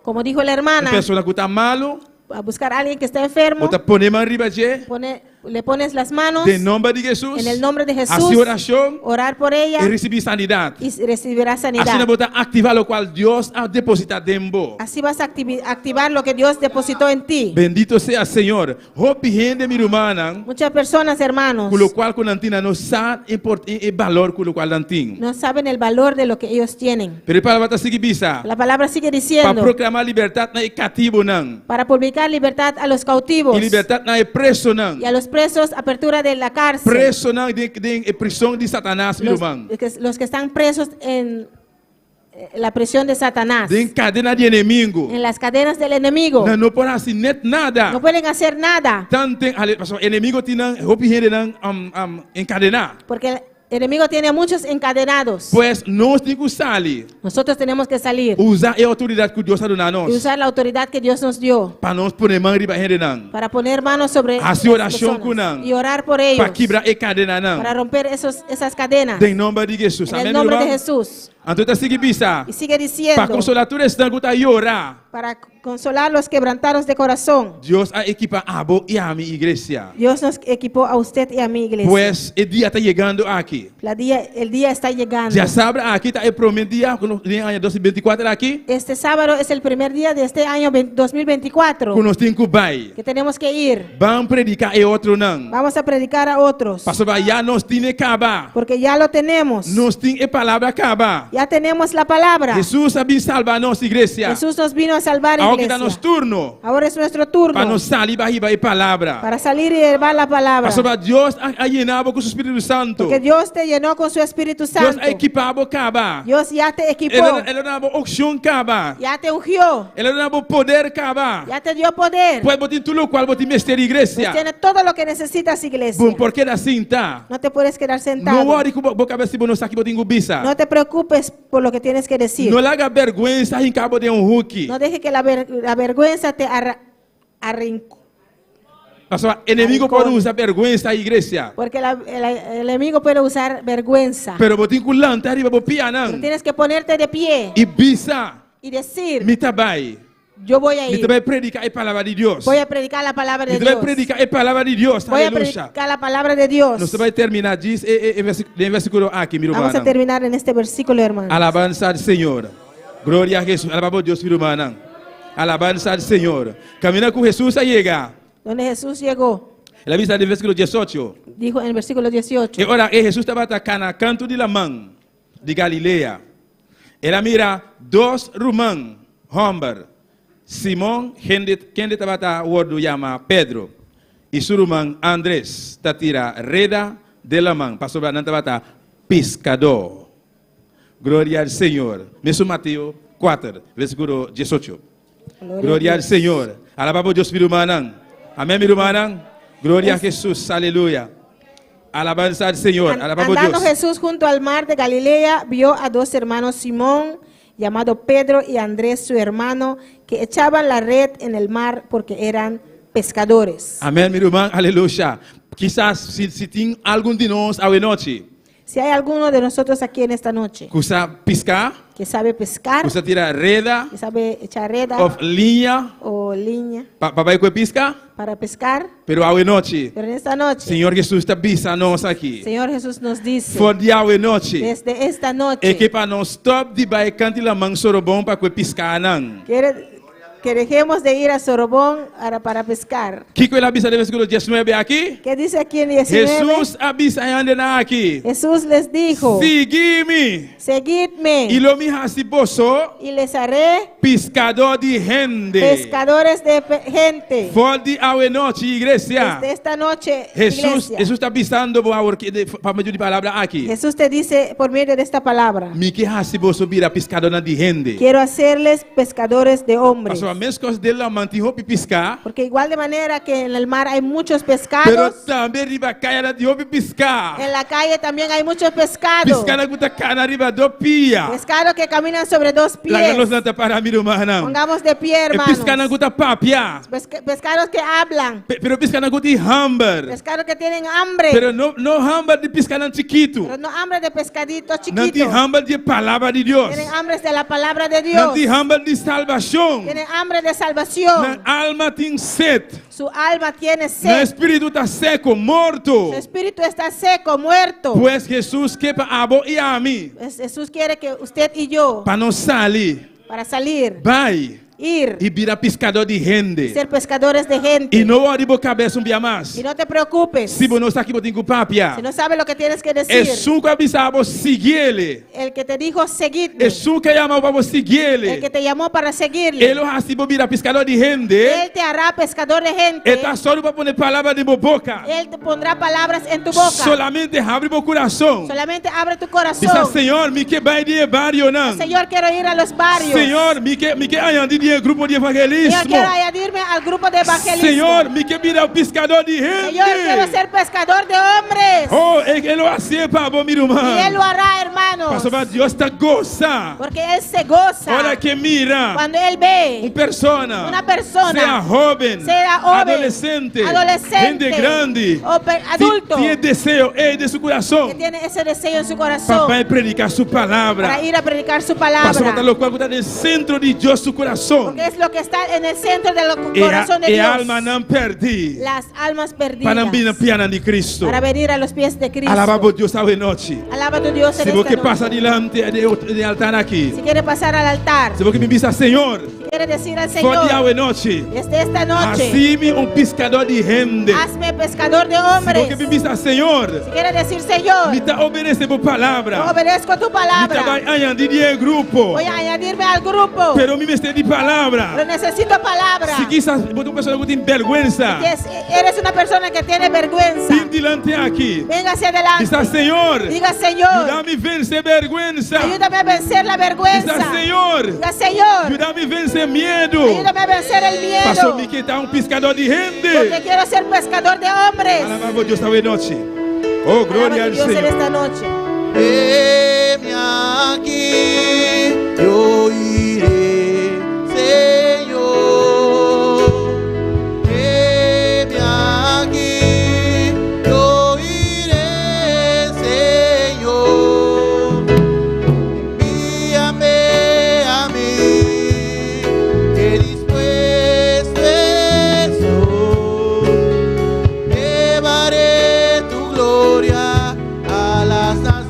Como dijo la hermana. Un persona ku ta malu. A buscar a alguien que está enfermo. Bo ta pone man riba dje. Pone, le pones las manos. Den nomber di Hesus. En el nombre de Jesús. Hasi orashon. Orar por ella. I risibí sanidat. Y recibirá sanidad. Asina bo ta aktivá lokual Dios a depositá den bo. Así vas a activar lo que Dios depositó en ti. Bendito sea Señor. Hopi hende mi rumannan. Muchas personas hermanos. Ku lokual ku nan tin nan no sa e balor ku lokual nan tin. No saben el valor de lo que ellos tienen. Pero e palabra ta sigui bisa. La palabra sigue diciendo. Pa proklamá libertat na e katibunan. Para publicar libertad a los cautivos. I libertat na e presonan. Y a los presos apertura de la cárcel. Presonan den e prison di Satanas, mi ruman. Los que están presos en la prisión de Satanás. Den kadena di enemigu. En las cadenas del enemigo. Nan no por hasi net nada. No pueden hacer nada. Tanten, ale, pasobra enemigo tin nan hopi hendenan um, um, enkadená. Porque el enemigo tiene a muchos encadenados. Pues nos tin ku sali. Nosotros tenemos que salir. Usa e outoridat ku Dios a duna nos. Y usar la autoridad que Dios nos dio. Pa nos pone man riba hendenan. Para poner manos sobre Hasi las orashon ku personas nan. y orar por ellos. Pa kibra e kadenanan. Para romper esos, esas cadenas. Den nomber di Hesus. En el Amén, nombre de ruman? Jesús. Anto e ta sigui bisa. Y sigue diciendo. Pa konsolá tur esnan ku ta yora. Para consolar los quebrantados de corazón. Dios a ekipá abo i ami, iglesia. Dios nos equipó a usted y a mí, iglesia. Pues e dia ta yegando aki. La dia, el día está llegando. Djasabra aki ta e promé dia ku nos den aña 2024 aki. Este sábado es el primer día de este año 2024. Ku nos tin ku bai. Que tenemos que ir. Ban prediká e otronan. Vamos a predicar a otros. Pasobra ya nos tin e kaba. Porque ya lo tenemos. Nos tin e palabra kaba. Ya tenemos la palabra. Hesus a bin salba nos, iglesia. Jesús nos vino a salvar, Awor iglesia. ki ta nos turno. Ahora es nuestro turno. Pa nos sali bai hiba e palabra. Para salir y llevar la palabra. Pasobra Dios a, a yena bo ku su Spiritu Santu. Porque Dios te llenó con su Espíritu Dios Santo. a ekipá bo kaba. Dios ya te equipó. El a duna bo opshon kaba. Ya te ungió. El a duna bo poder kaba. Ya te dio poder. Pues bo tin tur lokual bo tin mester, iglesia. Pues tiene todo lo que necesitas, iglesia. Bo por keda sinta. No te puedes quedar sentado. No wòri ku bo kabes si bo no sa ki bo tin ku bisa. No te preocupes por lo que tienes que decir. No laga bèrgwensa hinka bo den un huki. No deje que la, ver, la vergüenza te arra, arrinco. Pasobra enemigo por usa bèrgwensa, iglesia. Porque la, el, el enemigo puede usar vergüenza. Pero bo tin ku lanta riba bo pianan. Pero tienes que ponerte de pie. I bisa. Y decir. Mi ta bai. Yo voy a ir. Mi ta bai prediká e palabra di Dios. Voy a predicar la palabra de Mi ta bai Dios. prediká e palabra di Dios. Voy a Aleluya. predicar la palabra de Dios. Nos ta bai terminá djis e, e, e den versíkulo aki, mi Vamos a rumannan. terminar en este versículo, hermano. Alabansa al Señor. Gloria a Hesus. Alabá bo Dios, mi rumannan. Alabansa al Señor. Kaminda ku Hesus a yega. Donde Jesús llegó. El a bisa den versíkulo diesocho. Dijo en el versículo 18. E ora ei Hesus tabata kana kantu di laman di Galilea. El a mira dos ruman hòmber, Simon, hende kende tabata wòrdu yama Pedro, i su ruman Andres, ta tira reda den laman, pasobra nan tabata piskadó. Gloria al Señor. Mesun Mateo kuater, versíkulo diesocho. Gloria al Señor. Alabá bo Dios, mi rumannan. Amén, mi rumannan. Gloria a Jesús. Aleluya. Alabanza al Señor. Alabá bo Andando Dios. Jesús junto al mar de Galilea, vio a dos hermanos Simón, llamado Pedro, y Andrés su hermano, que echaban la red en el mar porque eran pescadores. Amén, mi ruman. Aleluya. Kisas si, si tin algun di nos awe nochi Si hay alguno de nosotros aquí en esta noche ku sa piska, que sabe pescar, ku sa tira reda que sabe echar reda òf liña o liña pa pa bai ku e piska, para pescar, pero awe nochi pero en esta noche Señor Jesús ta bisa nos aki. Señor Jesús nos dice, For di awe nochi desde esta e noche, ke pa nos stòp di bai kanti laman Sorobon pa ku e piskanan. quiere que dejemos de ir a Sorobón para pescar. Kiko el a bisa den versíkulo diesnuebe aki? ¿Qué dice aquí en 19? Hesus a bisa e hendenan aki, Jesús les dijo, Sigui mi, seguidme i lo mi hasi boso y les haré piskadó di hende. pescadores de gente. For di awe nochi, iglesia. Desde esta noche, Hesus, iglesia, Hesus ta bisando bo awor pa medio di palabra aki. Jesús te dice por medio de esta palabra, Mi ke hasi boso bira piskadónan di hende. quiero hacerles pescadores de hombres. Pasobra meskos den laman tin hopi piská. Porque igual de manera que en el mar hay muchos Pero pescados, tambe riba kayanan tin hopi piská. en la calle también hay muchos pescados. Piskanan ku ta kana riba dos pia. Pescados que caminan sobre dos Laga nos pies. lanta para, mi rumannan. Pongamos de pie, E hermanos. piskanan ku ta papia. Pescados que hablan. Pero piskanan ku tin hamber. Pescados que tienen hambre. Pero no, no hamber di piskanan chikitu. Pero no hambre de pescaditos Nan tin chiquitos. hamber di e palabra di Dios. Tienen hambre de la palabra de Nan Dios. tin hamber di salbashon. Tienen hambre de salvación. Nan alma tin set. Su alma tiene Nan sed. espíritu ta seko, morto. Su espíritu está seco, muerto. Pues Hesus ke pa abo i ami. Pues Jesús quiere que usted y yo, Pa nos sali, para salir, bai ir, i bira piskadó di hende. ser pescadores de gente. I no wòri bo kabes un bia mas. Y no te preocupes. Si bo no sa ki bo tin ku papia. Si no sabes lo que tienes que decir. Esun ku a bisa bo siguiele. El que te dijo, seguidme. Esun ku a yama bo pa bo El que siguiele. te llamó para seguirle. E lo hasi bo bira piskadó di hende. Él te hará pescador de gente. E ta sòru pa pone palabra den bo boka. Él te pondrá palabras en tu boca. Solamente habri bo kurason. Solamente abre tu corazón. Bisa, Señor, mi ke bai den e barionan. Señor, quiero ir a los barrios. Señor, mi ke mi ke añadí den e grupo di Señor, evangelismo. quiero añadirme al grupo de evangelismo. Señor, mi ke bira un piskadó di Señor, quiero hende. ser pescador de hombres. Oh, e, e lo hasié pa bo, mi Y Él lo ruman. hará, hermanos. Pasobra Dios ta gosa. Porque Él se goza Ora ku e mira cuando Él un ve persona, una persona, sea hóben, sea joven, adolesente, adolescente, hende grandi, o adulto, tin deseo ei den su kurason que tiene ese deseo en su pa corazón bai prediká su palabra. para ir a predicar su palabra. Pasobra ta lokual ku ta den sentro di Dios su kurason. Porque es lo que está en el centro del E, corazón de e Dios. almanan pèrdí Las almas pa nan perdidas bini na pianan di Kristu. para venir a los pies de Cristo. Alabá bo Dios awe nochi. Alaba a tu Dios en Si bo esta ke noche. pasa dilanti di altar aki. Si quiere pasar al altar, Si bo ke bin bisa Señor, si quiere decir al for di Señor, awe nochi, desde esta noche, hasi mi un piskadó di hende. hazme pescador de Si bo hombres. ke bin bisa Señor, Si quiere decir, Señor, mi ta obedesé bo palabra. yo obedezco tu Mi ta palabra. bai añadí den e grupo. Voy a añadirme al grupo. Pero mi mester di palabra. Pero necesito palabra. Si kisas bo ta un persona ku tin bèrgwensa, Que eres una persona que tiene vergüenza. bin dilanti aki. Venga hacia adelante. Bisa Señor, Diga, Señor, yuda mi vense bèrgwensa. ayúdame a vencer la vergüenza. Bisa Señor, Diga, Señor, yuda mi vense miedu. ayúdame a vencer el miedo. Paso mi ke ta un piskadó di hende. Porque quiero ser pescador de hombres. Alabá bo Dios awe nochi. Oh, Alaba gloria a al tu Dios en Señor. esta noche. Heme aquí, yo iré, Señor. Heme aquí, yo iré, Señor. Envíame a mí, que dispuesto estoy. Llevaré tu gloria a las naciones.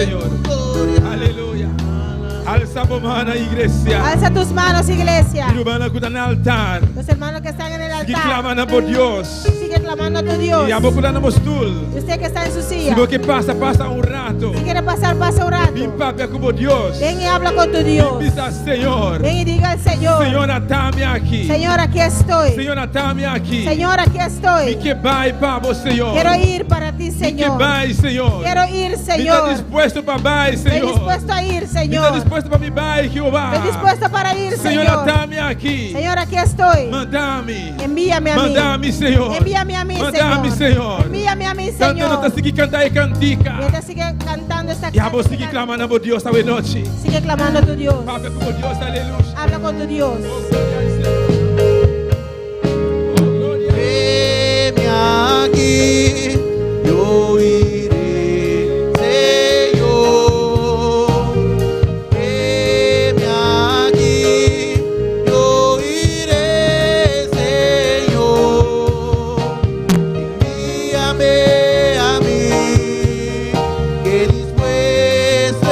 Señor. Aleluya. Alsa bo man, iglesia. Alza tus manos, iglesia. Mi rumannan ku ta na altar. Los hermanos que están en el Sigui altar. klama na bo Dios. Sigue clamando a tu Dios. I abo ku ta na bo stul. Y usted que está en su Si silla. bo ke pasa, pasa un ratu. Si quiere pasar, pasa un rato. Bin papia ku bo Dios. Ven y habla con tu Dios. Bisa Señor. Ven y diga al Señor. Señor, ata mi aki. Señor, aquí estoy. Señor, ata mi aki. Señor, aquí estoy. Mi ke bai pa bo, Señor. Quiero ir para ti, Mi ke Señor. bai, Señor. Quiero ir, Mi ta Señor. dispuesto pa bai, Estoy Señor. dispuesto a ir, Mi ta Señor. dispuesto pa mi bai, Jehová. Estoy dispuesto para ir, Señor, Señor. ata mi aki. Señor, aquí estoy. Manda mi. Envíame a mí. Manda mi, Señor. Envíame a mí, Manda mi, Señor. Señor. Envíame a mí, Tantu Señor. nos ta sigui kanta e kantika. Mientras sigue cantando esta I abo sigui canción, klama na bo Dios awe nochi. Sigue clamando a tu Dios. Papia ku bo Dios, aleluya. Habla con tu Dios. Oh, gloria al Señor. Oh, gloria. Heme aquí, yo iré, Señor. Heme aquí, yo iré, Señor. Envíame a mí, que dispuesto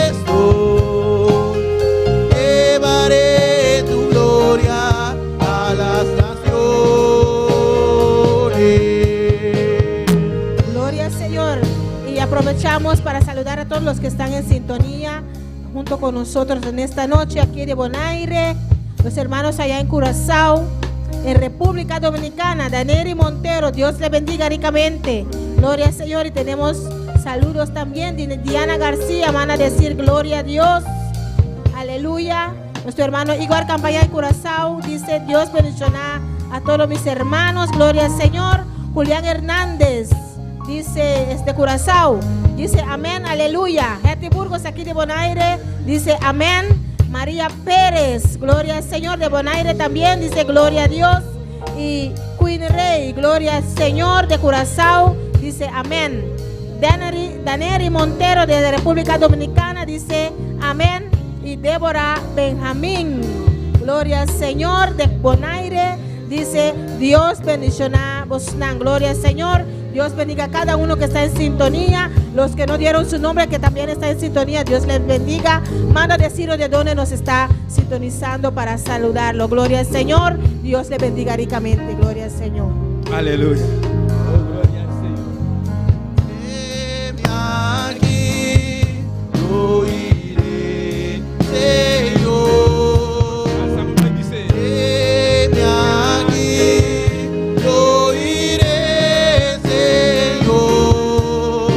estoy. Llevaré tu gloria a las naciones. Gloria al Señor. Y aprovechamos para saludar a todos los que están en sintonía junto con nosotros en esta noche aquí de Bonaire, los hermanos allá en Curazao, en República Dominicana, Daneri Montero, Dios le bendiga ricamente. Gloria al Señor. Y tenemos saludos también de Diana García, van a decir gloria a Dios. Aleluya. Nuestro hermano Igor Campaña de Curazao dice, Dios bendicionará a todos mis hermanos. Gloria al Señor. Julián Hernández dice, este Curazao, dice, amén, aleluya. Hetty Burgos aquí de Bonaire dice, amén. María Pérez, gloria al Señor de Bonaire también, dice, gloria a Dios. Y Queen Rey, gloria al Señor de Curazao, dice, amén. Daneri, Daneri Montero de la República Dominicana dice, amén. Y Débora Benjamín, gloria al Señor de Bonaire, dice, Dios bendicioná bosnan. Gloria al Señor. Dios bendiga a cada uno que está en sintonía. Los que no dieron su nombre, que también está en sintonía, Dios les bendiga. Manda decirnos de dónde nos está sintonizando para saludarlo. Gloria al Señor. Dios le bendiga ricamente. Gloria al Señor. Aleluya. Oh, gloria al Señor. Heme aquí, yo iré, Señor. Alsa bo man bisa. Heme aquí, yo iré, Señor.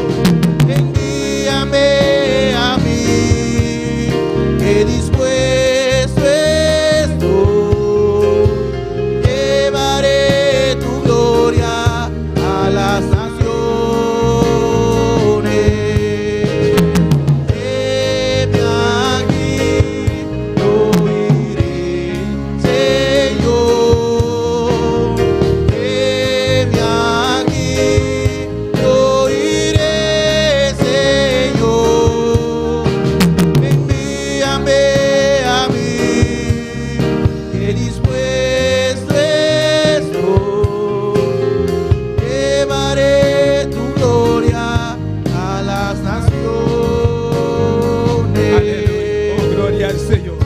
Envíame a mí, que dispuesto estoy. Llevaré tu gloria a las naciones. Heme aquí, yo iré, Señor. Heme aquí, yo iré, Señor. Envíame a mí, que dispuesto estoy. Llevaré tu gloria a las naciones. Aleluya. Oh, gloria al Señor.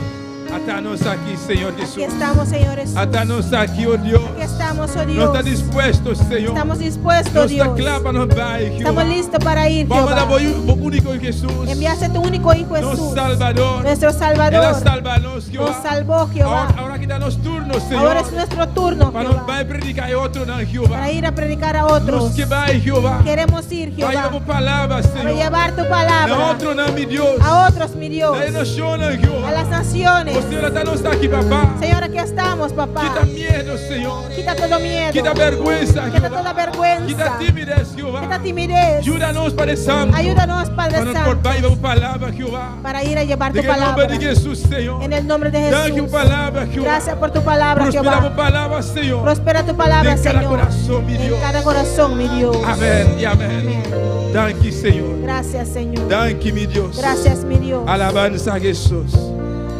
Ata nos aki, Señor Aquí Jesús. estamos, Señor Jesús. Ata nos aki, oh Dios. Aquí estamos, oh Nos Dios. ta dispuesto, Señor. Estamos dispuestos, Nos Dios. ta kla pa nos bai, Jehová. Estamos listos para ir, Bo a manda Jehová. bo úniko Jesús. Enviaste tu único Hijo Nos Jesús, Salvador. nuestro El a Salvador. salva nos, Jehová. Nos salvó, Jehová. Awor, awor aki ta nos turno, Señor. Ahora es nuestro turno, Pa nos Jehová, bai prediká otronan, Jehová. para ir a predicar a otros. Nos ke bai, Jehová. Queremos ir, Pa hiba Jehová, bo palabra, para Señor. llevar tu Na palabra otronan, mi Dios. a otros, mi Dios, Na nashonnan, Jehová. a las naciones. Oh, Señor, ata nos aki, papá. Señor, aquí estamos, papá. Kita miedu, Señor. Quita todo miedo. Kita bèrgwensa, Quita Jehová. toda vergüenza. Kita timides, Jehová. Quita timidez. Yuda nos, Padre Santo. Ayúdanos, Padre Pa nos por Santo, bai hiba bo palabra, Jehová. para ir a llevar tu Den nòmber palabra. di Jesús, Señor. En el nombre de Danki Jesús. palabra, Jehová. Gracias por tu palabra, Prosperá Jehová. bo palabra, Señor. Prospera tu palabra, Den kada Señor. kurason, mi En Dios. cada corazón, mi Dios. Amèn i amèn. Amèn. Danki, Señor. Gracias, Señor. Danki, mi Dios. Gracias, mi Dios. Alabanza a Jesús.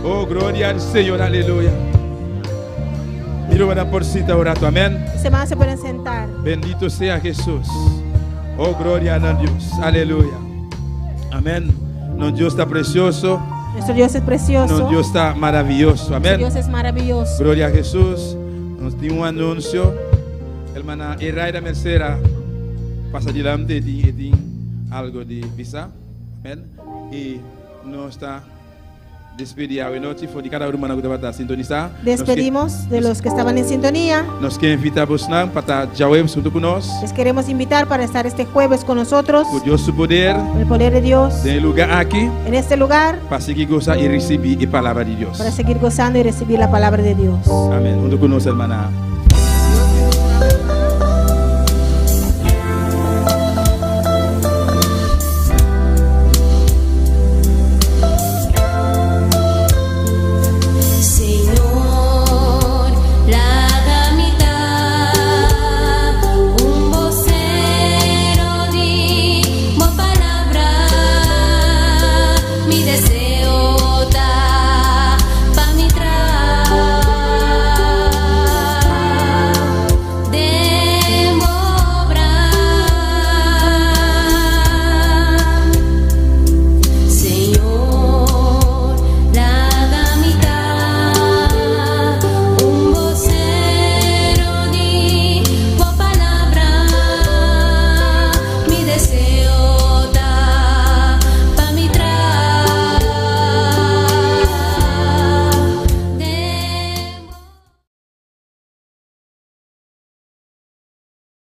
Oh, gloria al Señor, aleluya. Mi rumannan por sinta un ratu, amèn. Los hermanos se pueden sentar. Bendito sea Jesús. Oh, gloria a Dios. Aleluya. Amèn. Nos Dios ta presioso. Nuestro Dios es precioso. Nos Dios ta maravioso. Nuestro Amèn. Dios es maravilloso. Gloria a Jesus. Nos tin un anunsio. Hermana Eraida Mercera pasa dilanti e tin e tin algo di bisa. Amèn. I nos ta despedí awe nochi for di kada rumannan ku tabata sintonisá. Despedimos de los que estaban en sintonía. Nos ke invitá bosnan pa ta djaweps huntu ku nos. Les queremos invitar para estar este jueves con nosotros. Ku Dios su poder. Con el poder de Dios. Den e lugá aki. En este lugar. Pa sigui gosa i risibí e palabra di Dios. Para seguir gozando y recibir la palabra de Dios. Amèn. Huntu ku nos, hermana.